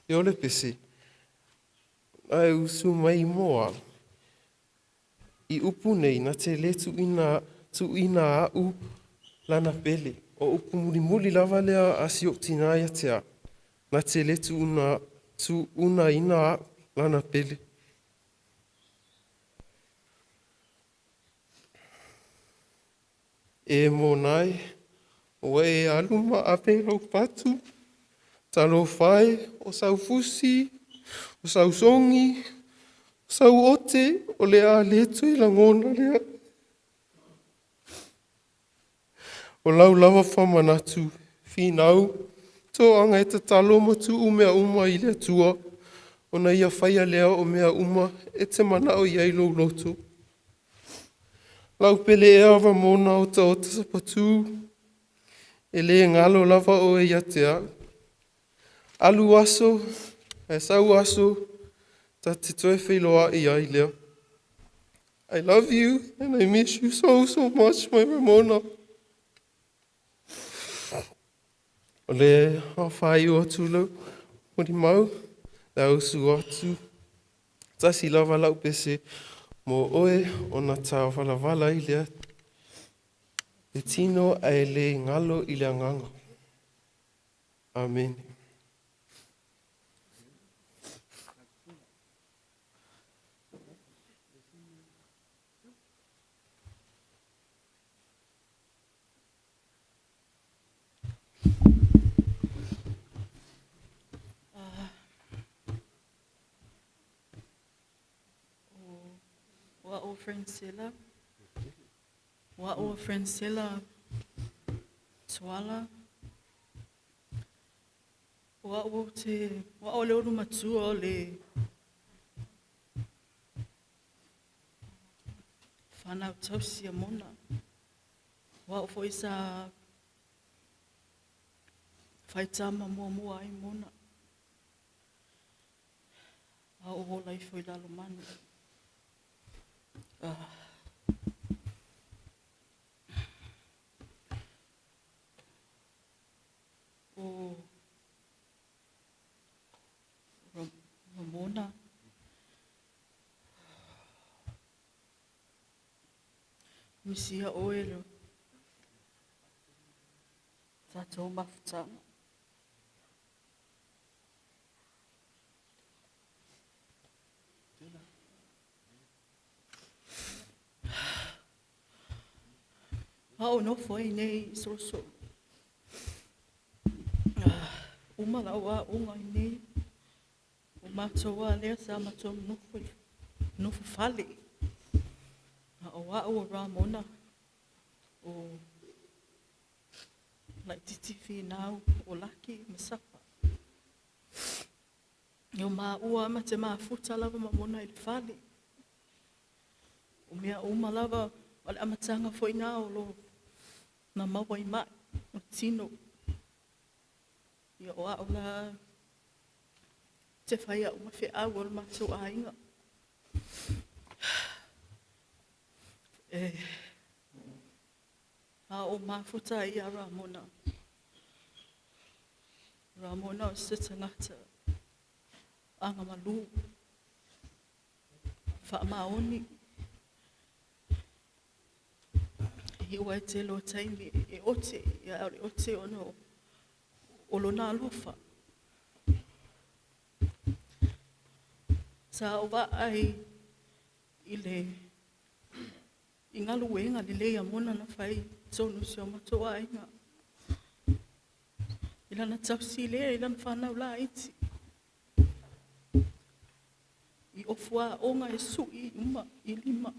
Ia o le pese, ae usu mai mo ala. I upu nei, na te lē tuuina, tuuina a'u lana pele. O upu mulimuli lava lea a si o'u tinā ia te a'u, na te lē tuuna, tuunaina a'u lana pele. E mona e, ua e alu ma ave lou fatu. Talofa e, o sau fusi, o sau sogi, o sau ote, o le a le toe lagona lea. O lau lava faamanatu, finau, toaga e tatalo ma tuu mea uma i le Atua, ona ia faia lea o mea uma e te manao i ai lou loto. Lau pele ea Ramona otaota sapatū, e lē galo lava oe ia te a'u. Alu aso, ae sau aso, ta te toe feiloa'i ai lea. I love you and I miss you so, so much, my Ramona. O le aofaaiu atu lau molimau, le ausu atu, tasi lava la'u pese mo oe ona tāvalavala ai lea le tino ae le galo i le agaga. Amene. O a'u o Francella, o a'u o Francella Tuala. O a'u ou te, o a'u o le ulu matua o le fanau tausi a Mona. O a'u foi sa faitama muamua ai Mona. A ou ola ifo i Lalomanu. Ah. O Ramona. Misia oe lo tatou mafutaga. A o nofo ai nei i Solosolo. Uma lau aoga i nei. O matou lava lea sa matou nofo i nofo fale. A o a'u o Ramona o Laititi Finau o Laki ma Sapa. E o maua ma te mafuta lava ma Mona i le fale. O mea uma lava o le amataga foi na o lo na maua i mai o tino. Ia o a'u la te fai a'u ma feau o le matou aiga. E a o mafuta ai ia Ramona. Ramona o se tagata agamalu. Faamaoni. Iu ai tele o taimi e ote, ia o le ote ona o lona alofa. Sa ou vaai i le i galuega lelei a mona na fai tonu si o matou aiga. I lana tausi lea i lana whanau laiti. I ofu aoga e sui uma i lima.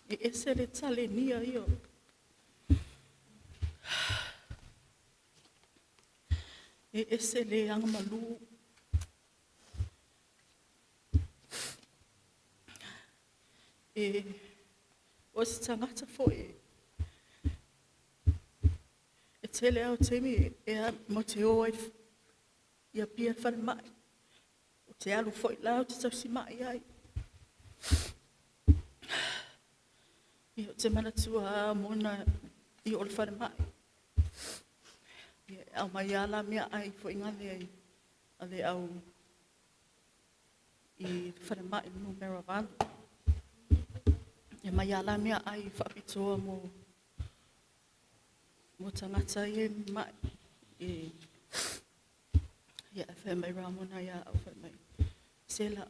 E ese le tale nia ia. E ese le agamalu. E o se tagata foi e tele au taimi e a mo te o ai ia pia falemai. O te alu foi la o te tausi mai ai. Ia o te manatua a mona i o le falemai. Ia au mai ala mea ai foi ngale ai a le au i falemai numera 8. Ia mai ala mea ai whaapitoa mo tangata i e mai. E, ia e whai mai Ramona ia au whai mai. Sela,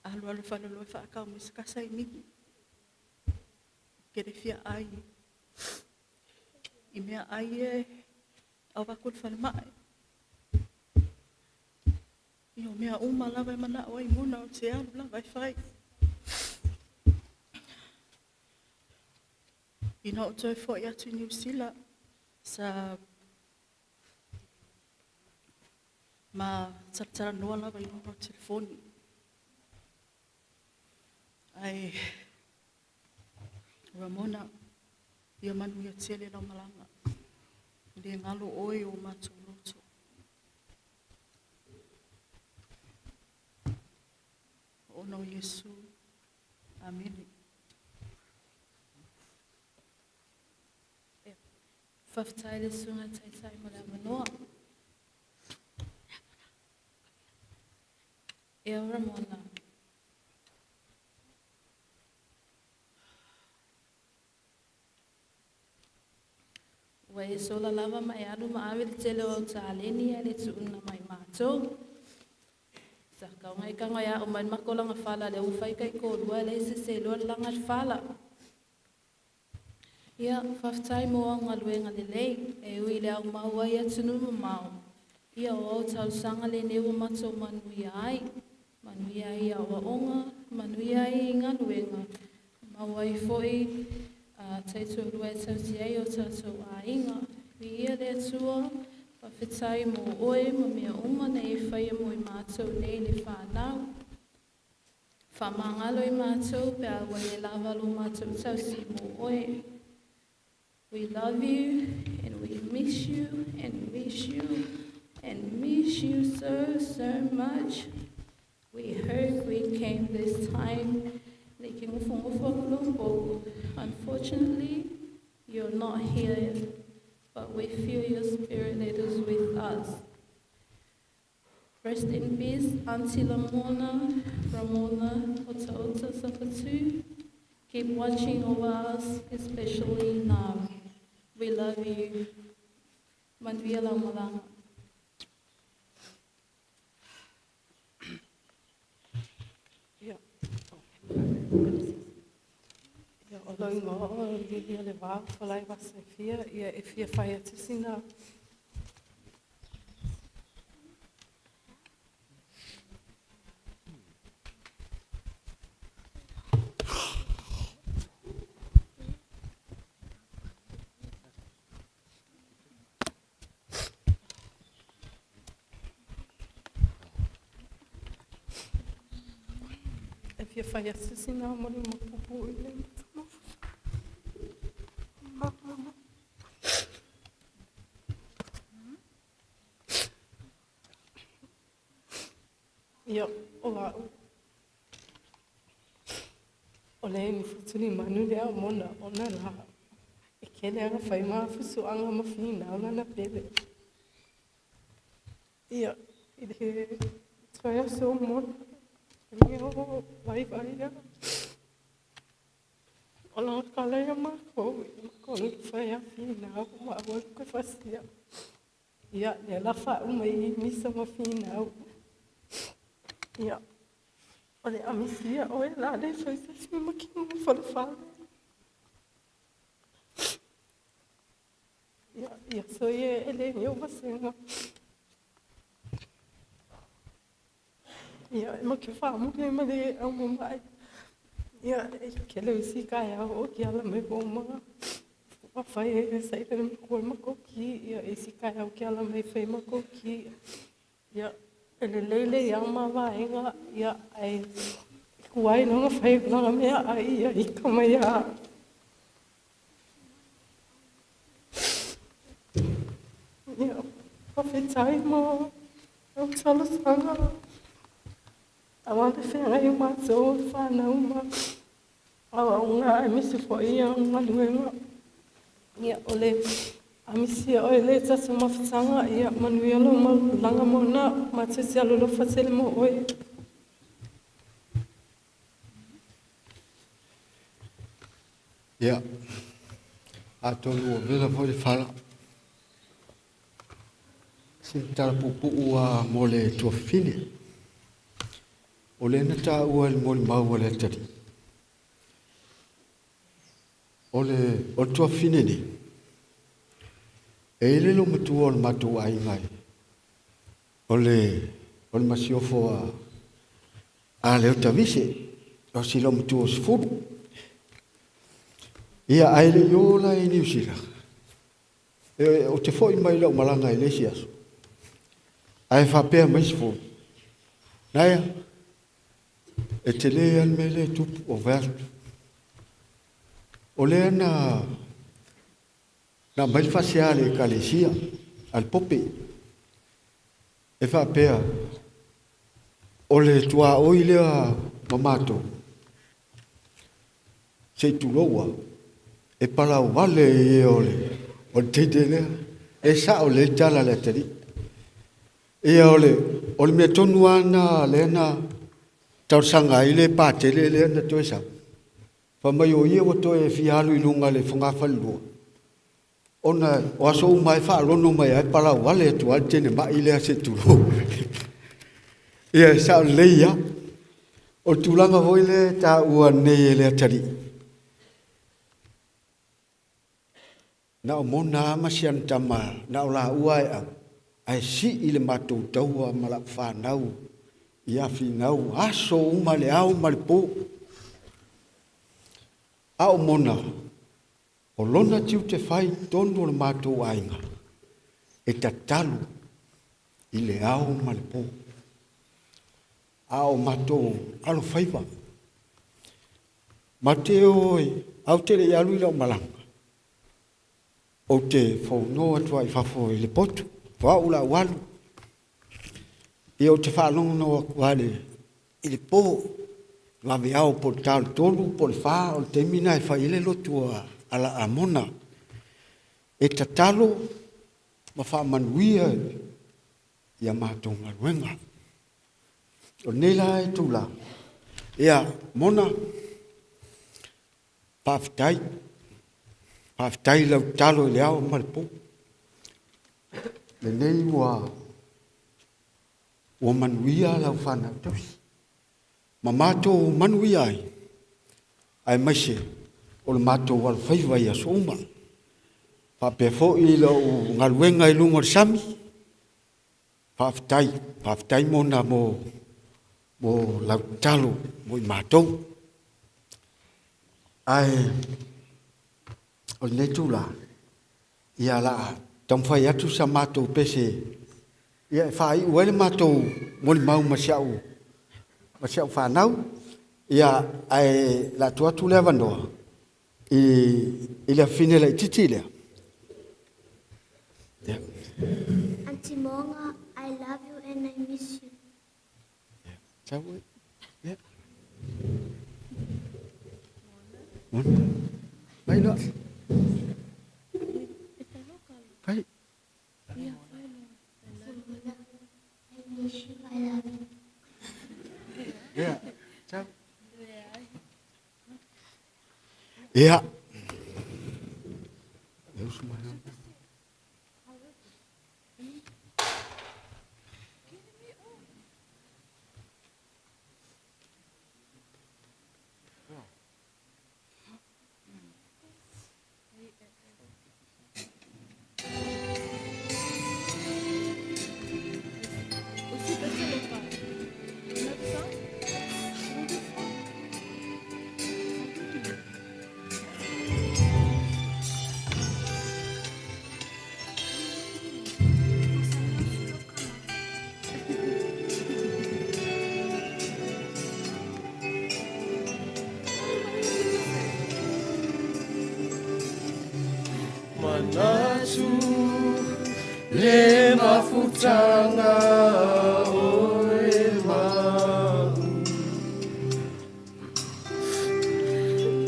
alu alu whale loe whaakau me se kasa i mihi. Kere fia ai. I mea ai e au waku le whale mai. I o mea uma lava e mana o ai mona o te alu lava e whai. Ina o toe foi atu i New Zealand, sa ma taratara noa lava i luga o telefoni. Ai, Ramona, ia manu ia tele lau malaga. Le ngalo oe o matou loto. Ona o Iesu. Amene. Faafetai le susuga taitai mo le avanoa. E o Ramona. Ua e sola lava ma e alu ma ave le tele o taleni a le tuuna mai mātou. Sa kau ngai ka ngai o mai makolanga fala le ufai kai ko lua le se se lua langa fala. Ia, faafetai mo au galuega lelei, e ui le au mau ai atunuu mamao. Ia o au talosaga lenei ua matou manuia ai. Manuia ai aoaoga, manuia ai i galuega. Mau ai foi taitoalua e tausi ai o tatou aiga. Viia le Atua, faafetai mo oe ma mea uma na e faia mo i matou nei le whanau. Whamangalo i mātou pe a ua le lava lo mātou tausi mo oe. We love you and we miss you and miss you and miss you so, so much. We hope we came this time. Unfortunately, you're not here, but we feel your spirit that is with us. Rest in peace, Auntie Lamona, Ramona, Ota Ota Safatu. Keep watching over us, especially now. We love you. Manuia lau malaga. Ia. Ia, o lou igoa o Lilia Le Vao, falai vasa e fia, ia e fia fai atu sina. E fia fai atu sina mo le mapupu i le mama. Ia, o la o le ni futuli manu lea o mona ona la. E kele anga whai maa fusuanga ma whina na pele. Ia, i le toea so mona. Mea o vaivai ia. O laga kala ia makou, ia makou fai a finau ma aua le toe fasia. Ia, lea la faauma i misa ma finau. Ia, o le a misia oe la le fai se isi ma kino falefale. Ia, ia so ia e le ni o vasega. Ia, e ma ke whaamuri ma le au mo mai. Ia, e ke le isi kai au o ki ala me bo ma. Wa whai e sa i le makua ma koki. Ia, e si kai au ki ala me whai ma koki. Ia, e le leile ia ma vaenga. Ia, ai kuai nonga whai langa mea ai ia i ka mai a. Ia, whawhetai mo au talosaga. Aua le feagai matou le fanau ma aoaoga aemaise foi ia galuega. Ia o le amisia oe le tatou mafutaga ia manuia lou malaga mona matou te alolofa tele mo oe. Ia, atonu ua vela foi le fala. Se tala puupuu a mo le tuafafine. O lea na taua i le molimau a le atalii. O le, o le tuafafine nei, e i ai le loomatua o le matou aiga e, o le, o le masiofo a, a Leotavise, o si loomatua o Sefulu. Ia, ae le i o la i Niu Sila, e, ou te foi mai lau malaga i le isi aso, ae faapea mai Sefulu, Naea, e tele lava le mea lea e tupu, o fai atu. O lea na, na aumai le faasea a le Ekalesia, a le Pope, e faapea, o le tuaoi lea ma matou, se i tulou lava, e palauvale ia o le, o le teine lea. E sao lelei le tala a le atalii. Ia o le, o le mea tonu lava lena lea na talosaga ai le patele lea na toe sau. Fai mai o ia ua toe fia alu i luga i le fogafalelua, ona o aso uma e faalono mai ai palauvale atu lava le teine mai lea se i tulou. Ia e sao lelei lava. O le tulaga foi lea e taua nei e le atalii, na o Mona lava ma si ana tama, na o laua e au, ae sii le matou taua ma lau fanau ia finau aso uma le ao ma le po. A o Mona, o lona tiute fai i totonu o le matou aiga, e tatalo i le ao ma le po. A o matou alofaiva, ma te o e, au te le i alu i lau malaga, ou te founo atu ai i fafo i le potu, o au la ua alu. Ia ou te faalogologo atu lava i le po, vaveao po o le ta o le 3 po o le 4, o le taimi lena e fai ai le lotu a la Amona. E tatalo ma faamanuia ia matou galuega. O lenei la e tula, ia Mona, faafetai. Faafetai i lau tatalo i le ao ma le po. Lenei ua ua manuia lau fanau tausi. Ma matou manuia ai, aemaise o le matou alofaiva i aso uma. Faapea foi lau galuega i luga o le sami, faafetai, faafetai Mona mo, mo lau tatalo mo i matou. Ae o lenei tula, ia la taumafai atu sa matou pese ia e faaiu ai le matou molimau ma si au ma si au fanau ia ae la tuu atu le avanoa i i le afine laitiiti lea. Yeah. Auntie Moga, I love you and I miss you. Yeah. Yeah. Mona. Mai loa. Fai. I miss you, I love you. Yeah. Ia. Manatu le mafutaga o e ma'u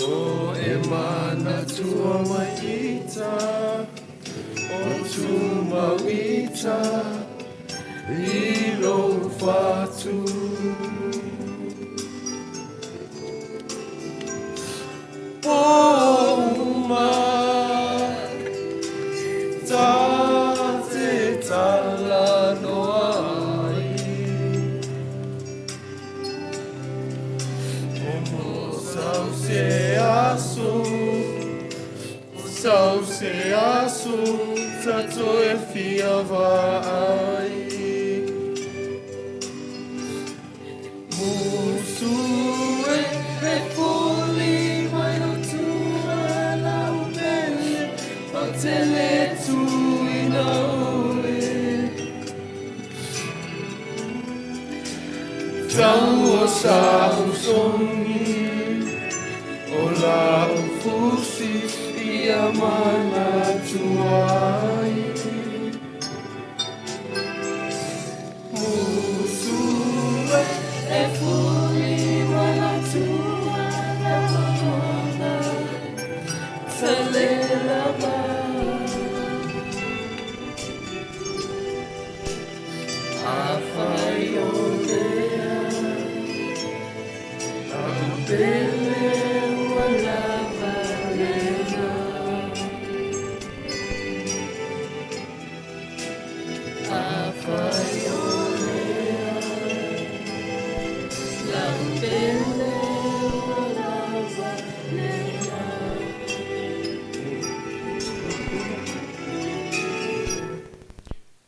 O e manatua mai ita O tumauita I lou fatu Pouma ta te talanoa ai E mo sau se aso Sau se aso Tato e fia vaai Musu e e foli mai o tua lau pele O te le tuina oe Tau o sa songi O lau fusi ia manatua ai Musu e e fuli mai la tua la Talela Afai o lea Lau pele ua lava lena Afai o lea Lau pele ua lava lena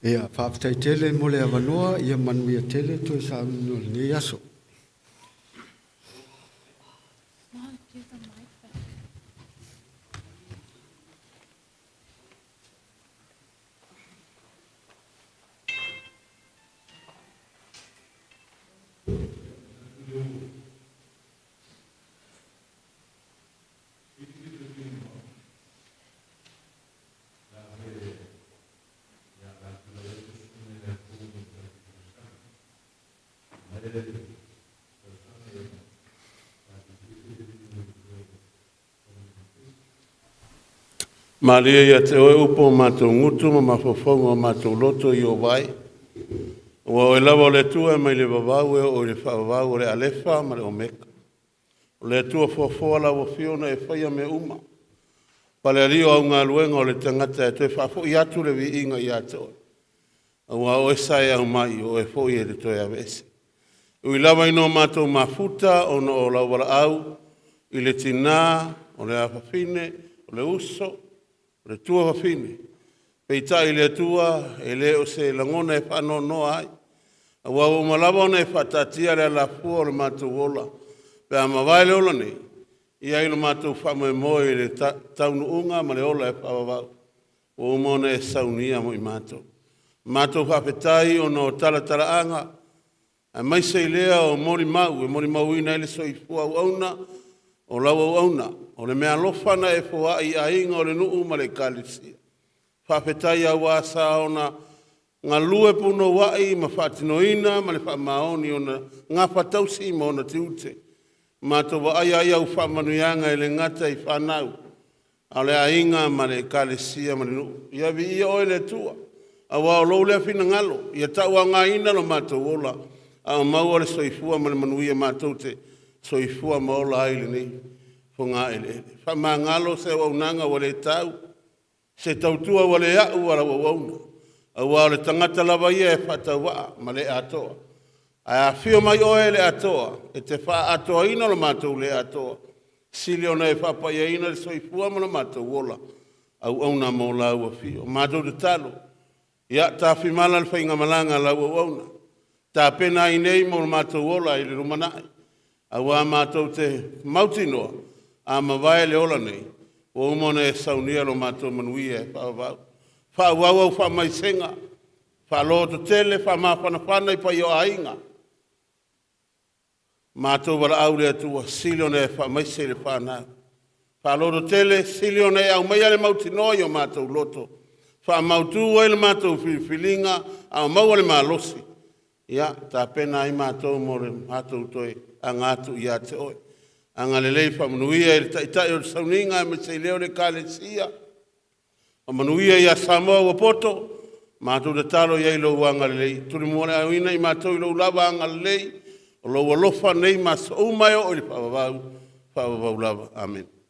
Ia, faafetai tele mo le avanoa, ia manuia tele toe sauniga o lenei aso. Mom, give the mic back. Malie ia te oe upu o matou gutu ma mafaufauga o matou loto i o vai. Ua oe lava o le Atua e mai le vavau e oo i le faavavau o le Alefa ma le Omeka. O le Atua foafoa lau afio na e faia mea uma. Pale alii o au galuega o le tagata e toe faafoi atu le viiga ia te oe. Aua o oe sa e aumai, o oe foi e te toe aveese. Ui lava ina o matou mafuta ona o lau valaau i le tinā, o le afafine, o le uso, o le tuafafine. Peitai le Atua e le o se lagona e faanoanoa ai. Aua ua uma lava ona e faataatia le alafua o le matou ola, pe a mavae le ola nei, e i ai lo matou faamoemoe i le taunuuga ma le ola e faavavau, ua uma ona e saunia mo i matou. Matou faafetai ona o talatalaaga, aemaise i lea o molimau e molimauina ai le soifua auauna o lau auauna. O le meaalofa na e foai i aiga o le nuu ma le ekalesia. Faafetai aua sa ona galue punouai ma faatinoina ma le faamaoni ona gafatausi ma ona tiute. Matou vaaia ai au faamanuiaga e le gata i fanau, a o le aiga ma le ekalesia ma le nuu. Ia viia oe le Atua, aua o lou lea finagalo, ia tauaogaina lo matou ola, a o maua le soifua ma le manuia matou te soifua ma ola ai i lenei. fogaeleele. Faamagalo se auaunaga ua le tau, se tautua ua le a'u a lau auauna, auā o le tagata lava ia e faatauvaa ma le atoa. Ae a afio mai oe le Atoa e te faaatoaina lo matou le atoa, sili ona e faapaiaina le soifua ma lo matou ola auauna mo lau Afio. Matou tatalo, ia tafimala le faigamalaga a lau auauna, tapena ai nei mo lo matou ola i le lumanai, aua matou te mautinoa a mavae le ola nei, ua uma ona e saunia lo matou manuia e faavavau. Faaauau au faamaisega, faalototele, faamafanafana i paia o aiga, matou valaau i le Atua, sili ona e faamaise i le fanau, faalototele, sili ona e aumaia le mautinoa i o matou loto, faamautu ai le matou filifiliga a o maua le malosi e tapena ai matou mo le matou toe aga atu ia te Oe. Agalelei faamanuia i le Taitai o le sauniga aemaise lea o le Ekalesia, faamanuia ia Samoa ua poto, matou tatalo i ai i Lou agalelei, tulimuaina i matou i Lou lava agalelei, o Lou alofa nei ma aso uma e oo i le faavavau, faavavau lava. Amene.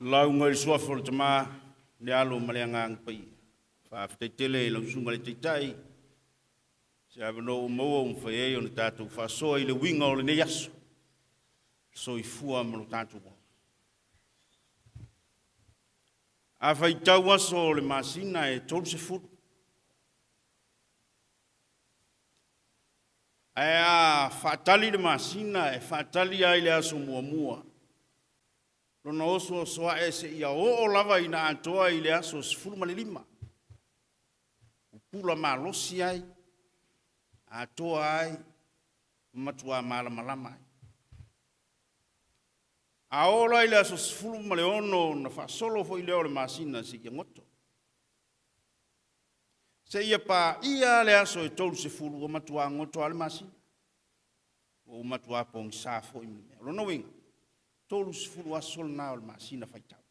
Lauga i le suafa o le Tama, le Alo ma le Agaga Paia. Faafetai tele i lau Susuga i le Taitai, se avanoa ua maua ua mafai ai ona tatou faasoa i le uiga o lenei aso, soifua ma lo tatou ola. A faitau aso o le masina e 30, ae a faatali le masina e faatali lava i le aso muamua, lona osoaoso ae seia oo lava ina atoa i le aso 15, pupula malosi ai, atoa ai, ma matua malamalama ai. A oo la i le aso 16 ona faasolo foi lea o le masina seia goto, seia paia le aso e 30 ua matua goto lava le masina, ua matua pogisa foi ma le mea. O lona uiga, 30 aso lena o le masina faitau.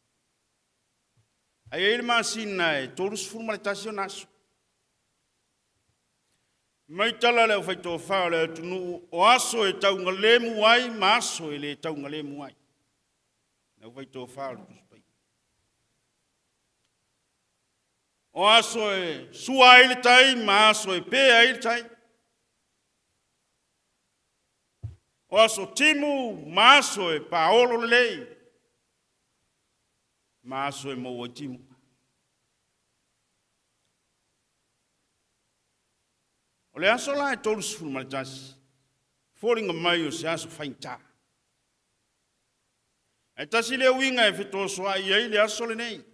Ae i ai le masina e 31 ona aso. Mai tala le aufaitofa o le atunuu o aso e taugalemu ai ma aso e le taugalemu ai. Le aufaitofa o le Tusi Paia. O aso e sua ai le tai ma aso e pe ai le tai. O aso timu ma aso e paolo lelei ma aso e maua ai timu. O le aso la e 31, foliga mai o se aso faigata. Ae tasi lea uiga e fetosoai ai le aso lenei.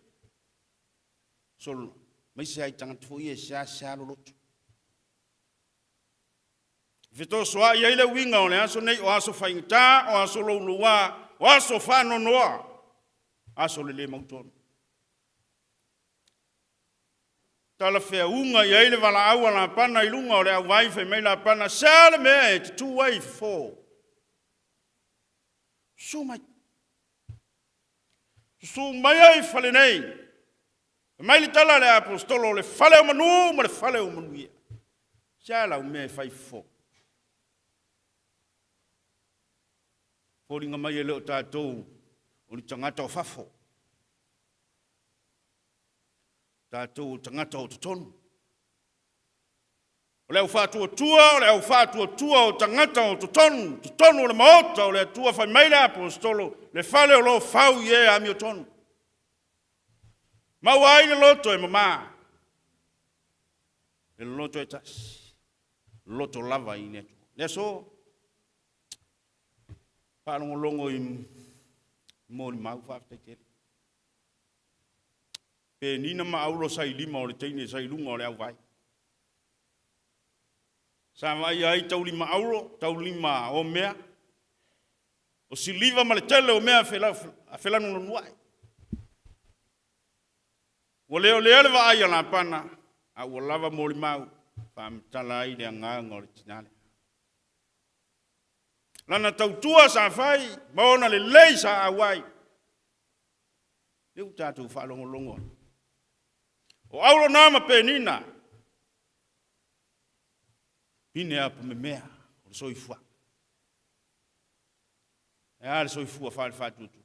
Solo, mai se ai tagata foi e seasea loloto. E fetosoai ai le uiga o le aso nei, o aso faigata, o aso louloua, o aso faanoanoa, aso le le mautonu. Talafeauga i ai le valaau a Lapana i luga o le auvai, fai mai Lapana, sea le mea e tutū ai i fofo. Susu mai. Susu mai ai i fale nei. Fai mai le tala a le Aposetolo, o le fale o manu ma le fale o manuia. Sea lau mea e fai fofo. Foliga mai e le o tatou o ni tagata o fafo. Tatou o tagata o totonu. O le au faatuatua, o le au faatuatua o tagata o totonu, totonu o le maota o le Atua, fai mai le Aposetolo, le fale o lo o fau i e amiotonu. Maua ai le loto e mama, le loto e tasi, loto lava i le Atua. Le aso, faalogologo i molimau, faafetai tele. Penina ma Aulo sa i lima o le teine sa i luga o le auvai. Sa vaaia ai taulima Aulo, taulima o mea, o siliva ma le tele o mea a felanulanuai. Ua leolea le vaai a Lapana, a ua lava molimau, faamatala ai le agaga o le tina lea. Lana tautua sa fai ma ona lelei sa auai. Lea ua tatou faalogologo ai. O Aulo na ma Penina, pine apamemea o le soifuaga. E a le soifua faale-faatuatua?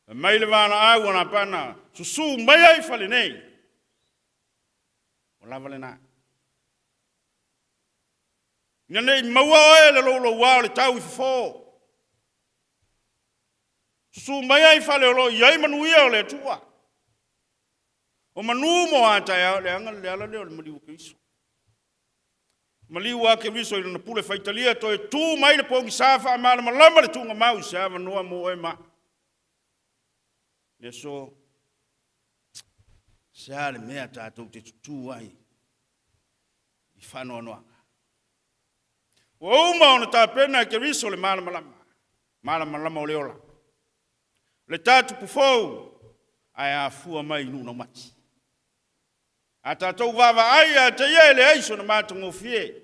Fai mai le valaau a Lapana, susu mai ai fale nei. Ua lava lena. Ina ne i maua oe le louloua o le tau i fofo. Susu mai ai fale o lo o i ai manuia o le Atua. O manu mo a taeao, leaga le ala lea o le maliu o Keriso. Maliu a Keriso i lona pule faitalia, toe tu mai le pogisa faamalamalama le tuugamau i se avanoa mo oe ma. Le aso, se a le mea tatou te tutū ai i faanoanoaga. Ua uma ona tapena e Keriso le malamalama, malamalama o le ola, le tatupu fou, ae afua mai i nuu naumati. A tatou vaavaai ia te ia e leai sona matagofie,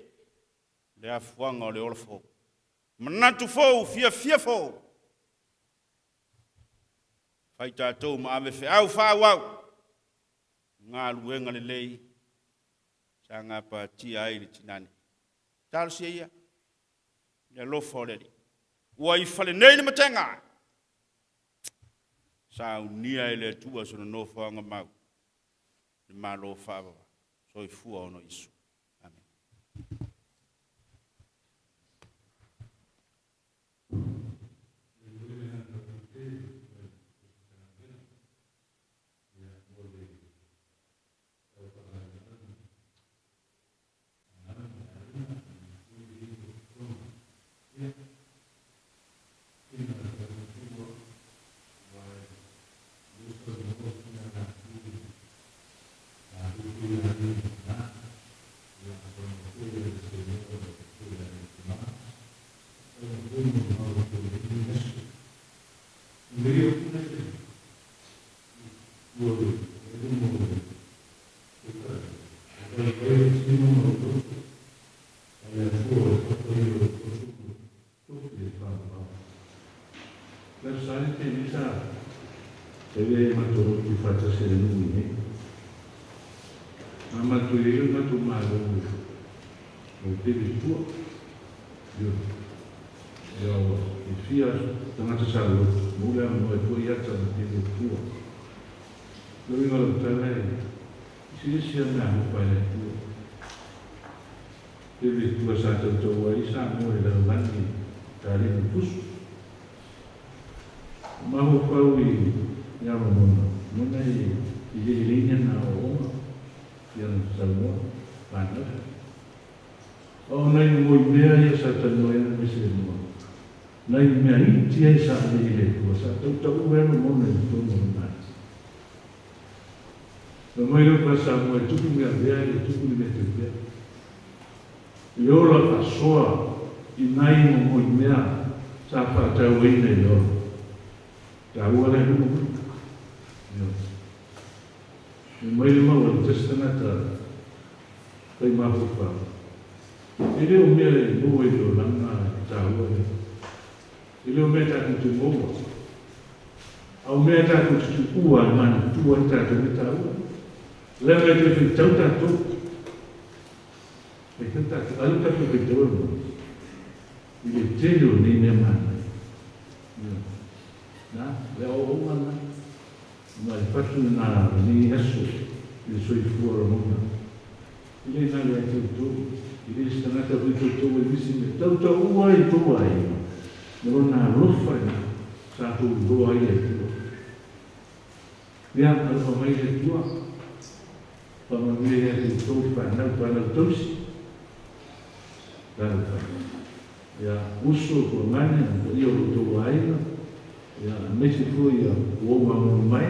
le afuaga o le ola fou. Manatu fou, fiafia fou. Fai tatou ma ave feau faaauau, galuega lelei sa gapatia ai le tina nei. Talosia ia le alofa o le Alii. Ua i fale nei le matega. Saunia e le Atua sona nofoaga mau le Malo faavavau. Soifua ona o Iesu. Amene. E le matou lotu faatasi i le nuu i nei. Na matou i ai o le matou Malo o le pele i tua. Ioe. Ia ua fiafia tagata sa lotu, maua le avanoa e tua i ata ma pele i tua. Le uiga o lau tala e silisili a mea alofa e le Atua. Pele i tua sa tautaua ai Samoa i lalolagi i talimu pusu. Mafaufau i ia Mamona, mona e i lelei ni ana aoaoga i ana saunoa, fanau. A o nai moe mea ia sa talanoa ai ana mese mua, nai mea iti ai sa ave i le Atua, sa tautaua ai Mamona i totonu o lona ati. Na mai lea o Samoa e tupu mea avea e le tupu ni mea teupea. I le ola faasoa i nai momoe mea sa faatauaina i le ola. Taua la e luma mai. Ioe. E mai le mau a le tasi tagata fai mafaufau. E le o mea e maua i le olaga e taua lea. E le o mea tatou te maua, a o mea tatou te tuua e manatua ai tatou mea taua. Leaga e toe faitau tatou. Faitau tatou. A lea ua tatou faitau e maua i le tele o nei mea manaia. Ioe. Na, le aoaoga lena. Ma le fatu lena o lenei aso i le soifua lagona. E le galo ia te outou, e le o se tagata foi te outou e misi me tautaua i tou aiga, ma lona alofa ina sa tou iloa ai le Atua. Ia, alofa mai le Atua, faamanuia ia te outou i fanau, fanau tausi, talofa. Ia, uso, tuagane, ma paia o lo outou aiga, ia, aemaise foi ia uou maunu mai,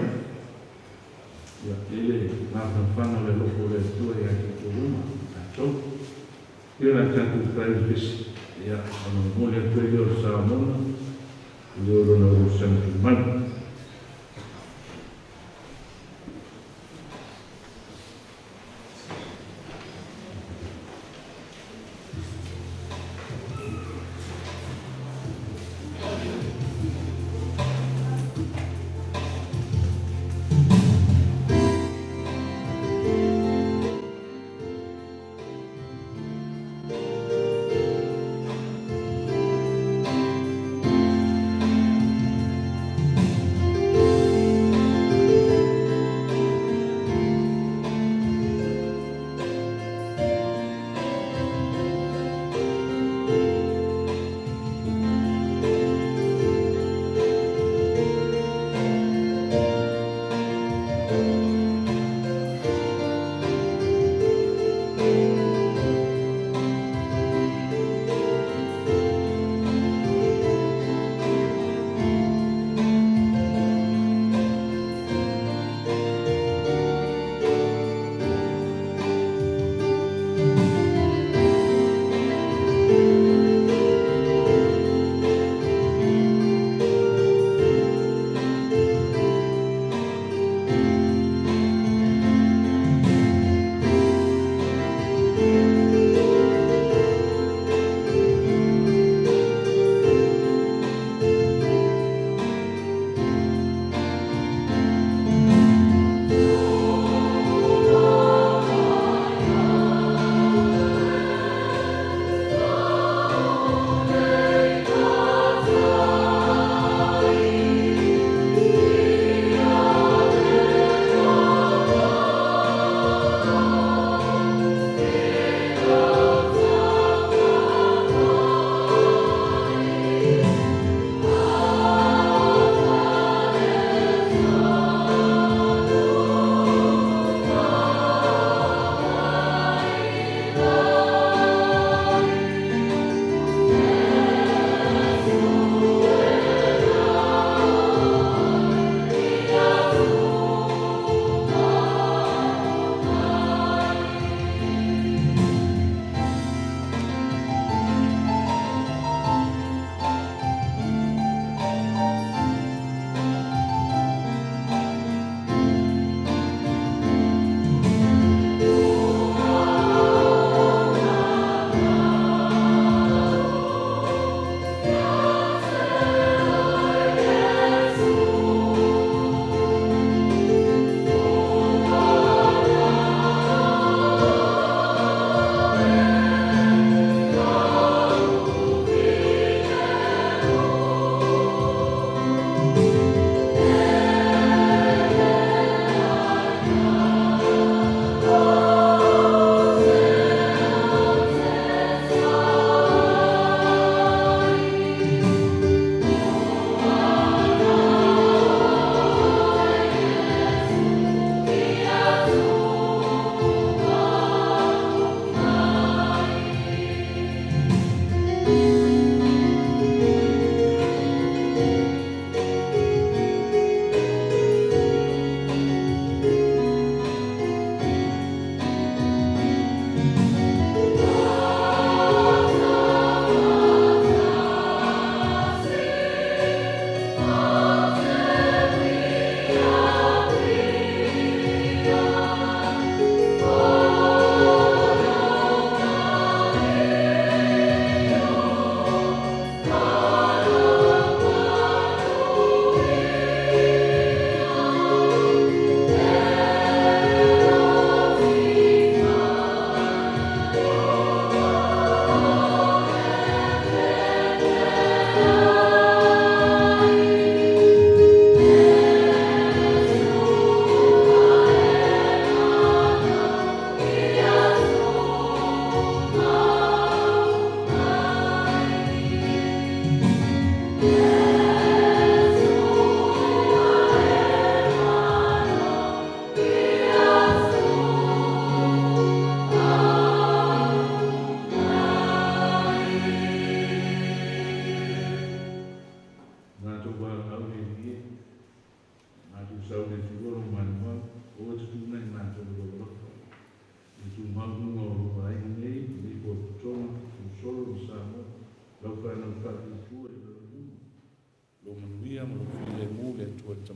Ia, e le mafanafana le alofa o le Atua ia te outou uma, tatou. Ia la tatou fai le pesi, ia, ona momoli atu ai lea o le Samoa, i le o lona onosanga tumau.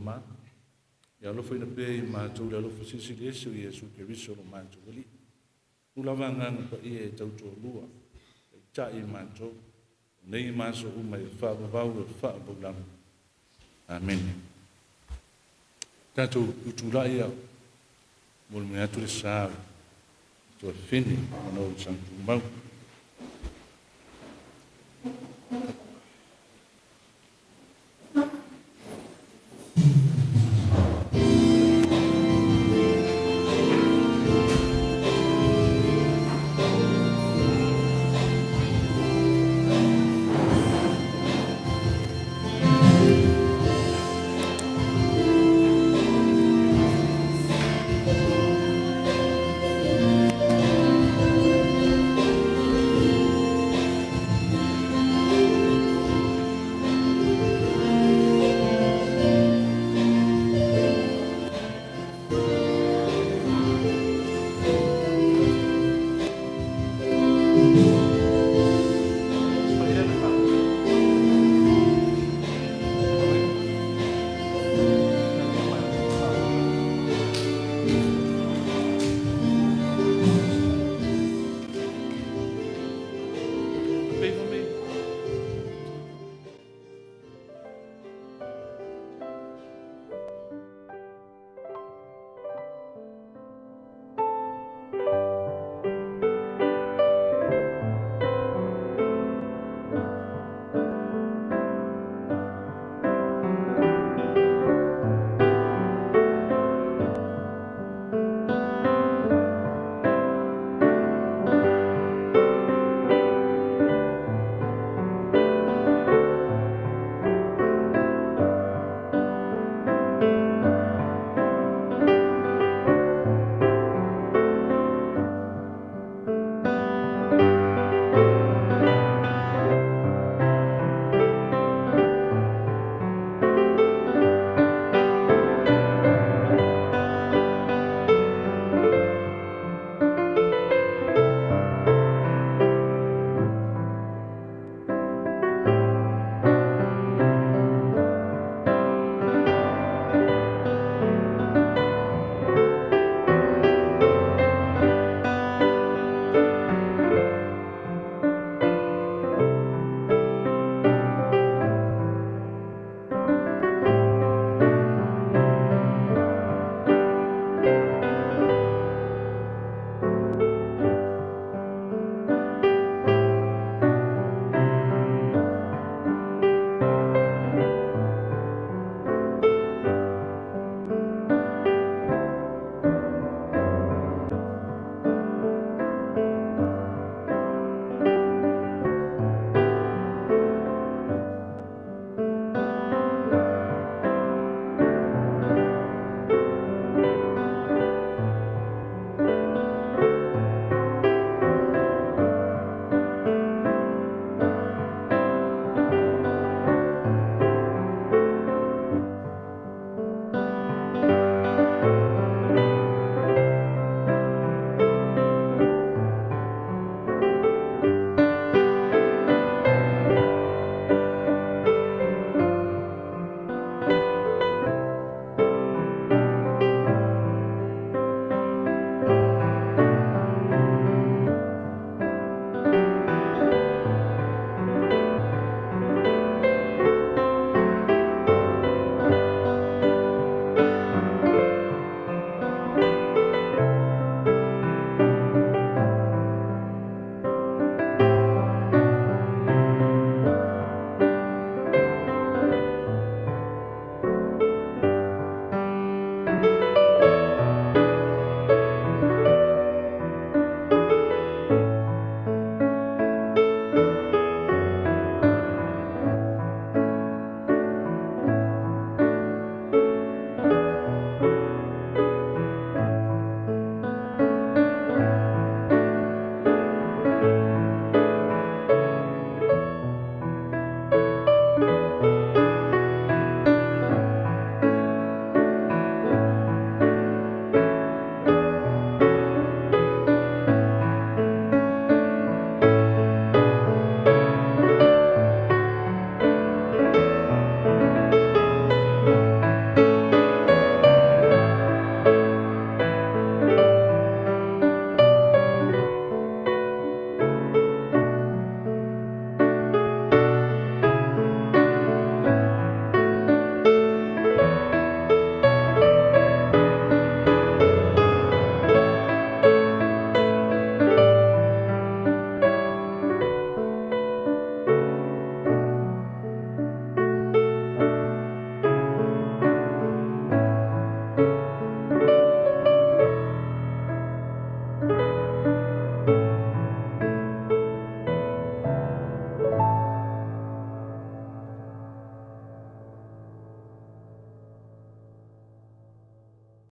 mama. Ia alofaina pea i matou le alofa silisili ese o Iesu Keriso lo matou Alii. Tu lava agaga paia e tautoalua, taitai i matou, o nei ma aso uma e faavavau e faavaulama. Amene. Tatou tutulai au, molimoli atu le sa o tuafafine ona o le saga tumau.